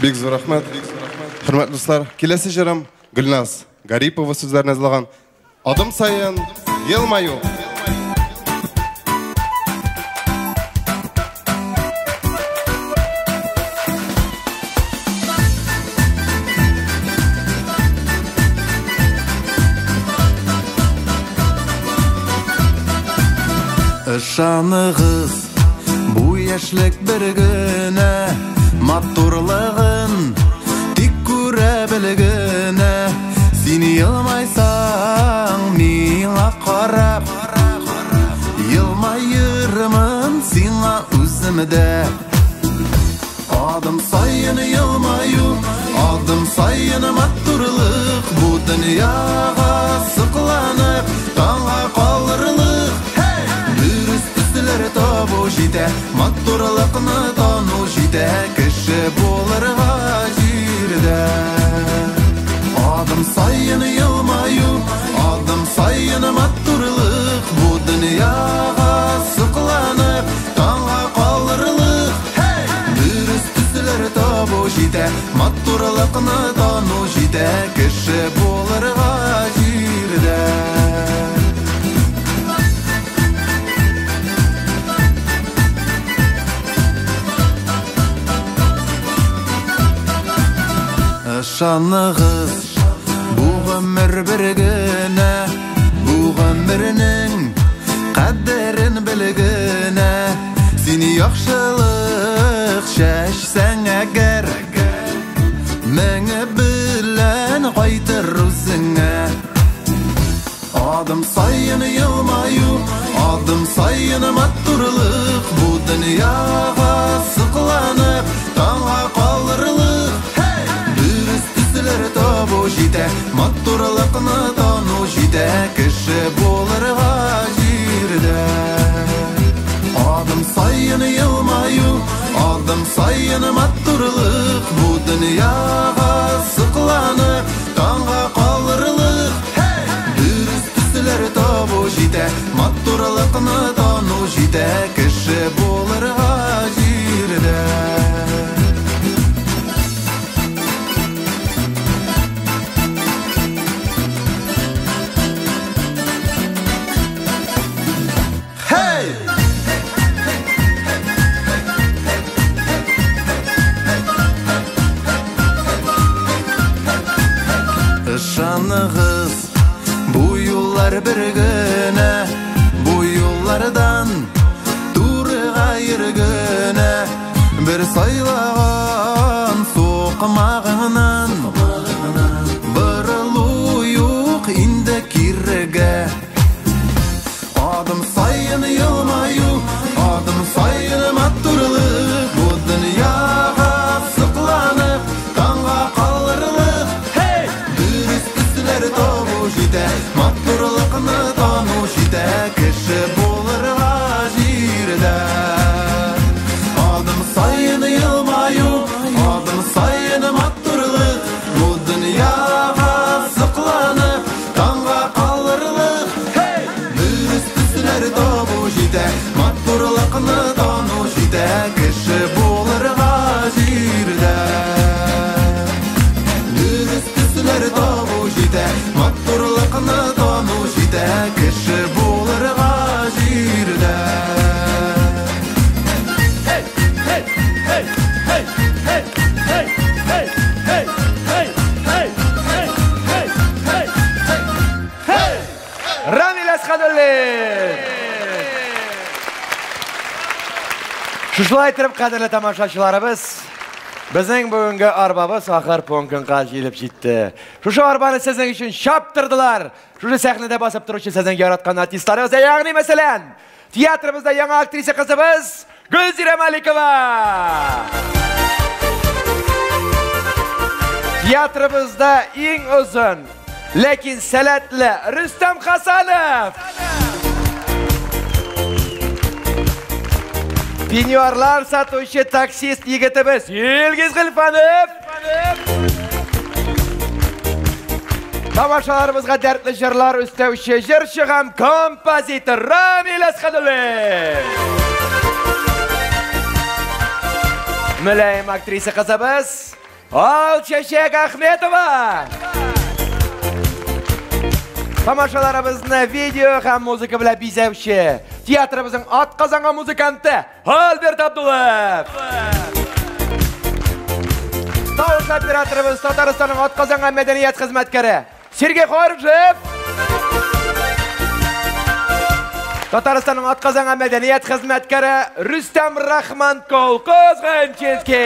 [SPEAKER 12] Бик зур рәхмәт. Хөрмәтле дуслар, киләсе җырым Гөлназ Гарипова сүзләренә язылган Адым саен елмаю.
[SPEAKER 8] Ышаныгыз, бу яшьлек бер генә, матурлыгын тик күрә белгенә. Син елмайсаң миңа карап, елмаермын сиңа үзем дә. Адым саен елмаю, адым саен матурлык, бу дөньяга сокланып таңга калырлык. Дөрес төсләр табу җитә, матурлыкны тану җитә, кеше булырга җирдә. Адым саен елмаю, адым саен матурлык, бу дөньяга сокланып таңга калырлык. Дөрес төсләр табу җитә, матурлыкны тану җитә, кеше булырга җирдә. Ышаныгыз, бу гомер бер генә, бу гомернең кадерен белгенә. Син яхшылык чәчсәң әгәр, меңе белән кайтыр үзеңә. Адым саен елмаю, адым саен матурлык, бу дөньяга сокланып таңга калырлык. Дөрес төсләр табу җитә, матурлыкны тану җитә, кеше булырга җирдә. Адым саен елмаю, адым саен матурлык, бу дөньяга сокланып таңга калырлык. Дөрес төсләр табу җитә, матурлыкны тану җитә, кеше булырга җирдә. Ышаныгыз, бу юллар бер генә, бу юллардан турыга йөргенә. Бер сайлаган сукмагыңнан борылу юк инде кирегә. Адым сайын елмаю, адым сайын матурлык, бу дөньяга сокланып, таңга калырлык. Hey! Дөрес төсләр табу җитә, матурлыкны тану җитә, кеше булырга җирдә. Адым сайын елмаю, адым сайын матурлык, бу дөньяга сокланып, таңга калырлык. Hey! Дөрес төсләр табу җитә, матурлыкны тану җитә, кеше булырга җирдә. Дөрес төсләр табу җитә, матурлыкны тану җитә, кеше булырга җирдә.
[SPEAKER 10] Hey, hey, hey, hey, hey, hey, hey, hey, hey, hey, hey, hey, hey, hey, hey!
[SPEAKER 2] Рамил Әсхәдуллин! Шушылай итеп, кадерле тамашачыларыбыз, безнең бүгенге арбабыз ахыр пунктка килеп җитте. Шушы арбаны сезнең өчен чаптырдылар. Шушы сәхнәдә басып торучы сезнең яраткан артистларыбыз, ягъни мәсәлән, театрыбызда яңа актриса кызыбыз Гөлзирә Маликова. Театрыбызда иң озын, ләкин сәләтле Рөстәм Хасанов. Пеньюарлар сатучы таксист егетебез Илгиз Гыйльфанов. Тамашаларыбызга дәртле җырлар өстәүче җырчы һәм композитор Рамил Әсхәдуллин. Мөлаем актриса кызыбыз Алчәчәк Ахметова. Тамашаларыбызны видео һәм музыка белән бизәүче театрыбызның атказанган музыканты Альберт Абдуллов. Тавыш операторыбыз Татарстанның атказанган мәдәният хезмәткәре Сергей Хоржев. Татарстанның атказанган мәдәният хезмәткәре Рөстәм Рахманкол Козгынчинский.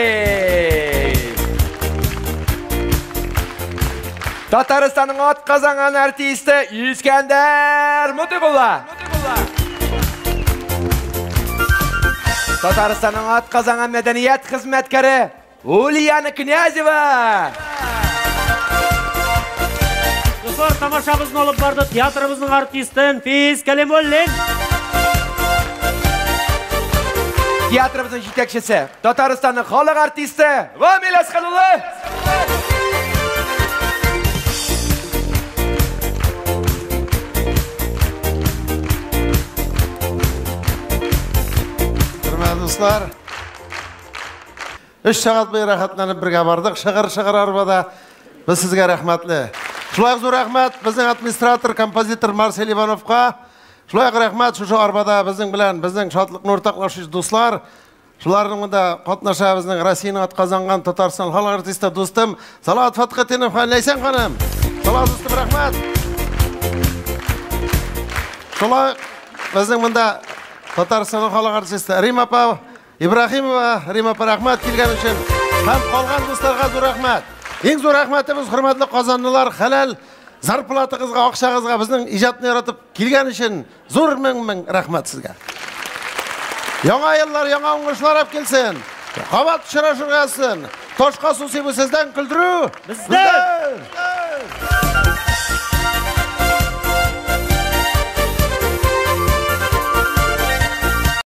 [SPEAKER 2] Татарстанның атказанган артисты Искәндәр Мутыйгулла. Татарстанның атказанган мәдәният хезмәткәре Ульяна Князева.
[SPEAKER 6] Дуслар, тамашабызны алып барды театрыбызның артисты Нфис Кәлимуллин.
[SPEAKER 2] Театрыбызның җитәкчесе, Татарстанның халык артисты Рамил Әсхәдулла.
[SPEAKER 3] Хөрмәтле дуслар, 3 сәгать буе рәхәтләнеп бергә бардык, шыгыр-шыгыр арбада. Без сезгә рәхмәтле. Шулай ук зур рәхмәт безнең администратор, композитор Марсель Ивановка. Шулай ук рәхмәт шушы арбада безнең белән, безнең шатлыкны уртаклашучы дуслар. Шуларның монда катнаша безнең Россиянең атказанган Татарстан халык артисты дустым Салават Фатхетдинов һәм Ләйсән ханым. Салават дустым, рәхмәт. Шулай безнең монда Татарстанның халык артисты Рима апа Ибраһимова, Рима апа, рәхмәт килгән өчен. Һәм калган дусларга зур рәхмәт. Иң зур рәхмәтебез, хөрмәтле казанлылар, хәләл зарплатагызга, акчагызга безнең иҗатны яратып килгән өчен зур мең-мең рәхмәт сезгә. Яңа еллар, яңа уңышлар алып килсен. Кабат очрашырга язсын. Ташка су сибү сездән, көлдерү
[SPEAKER 6] бездән.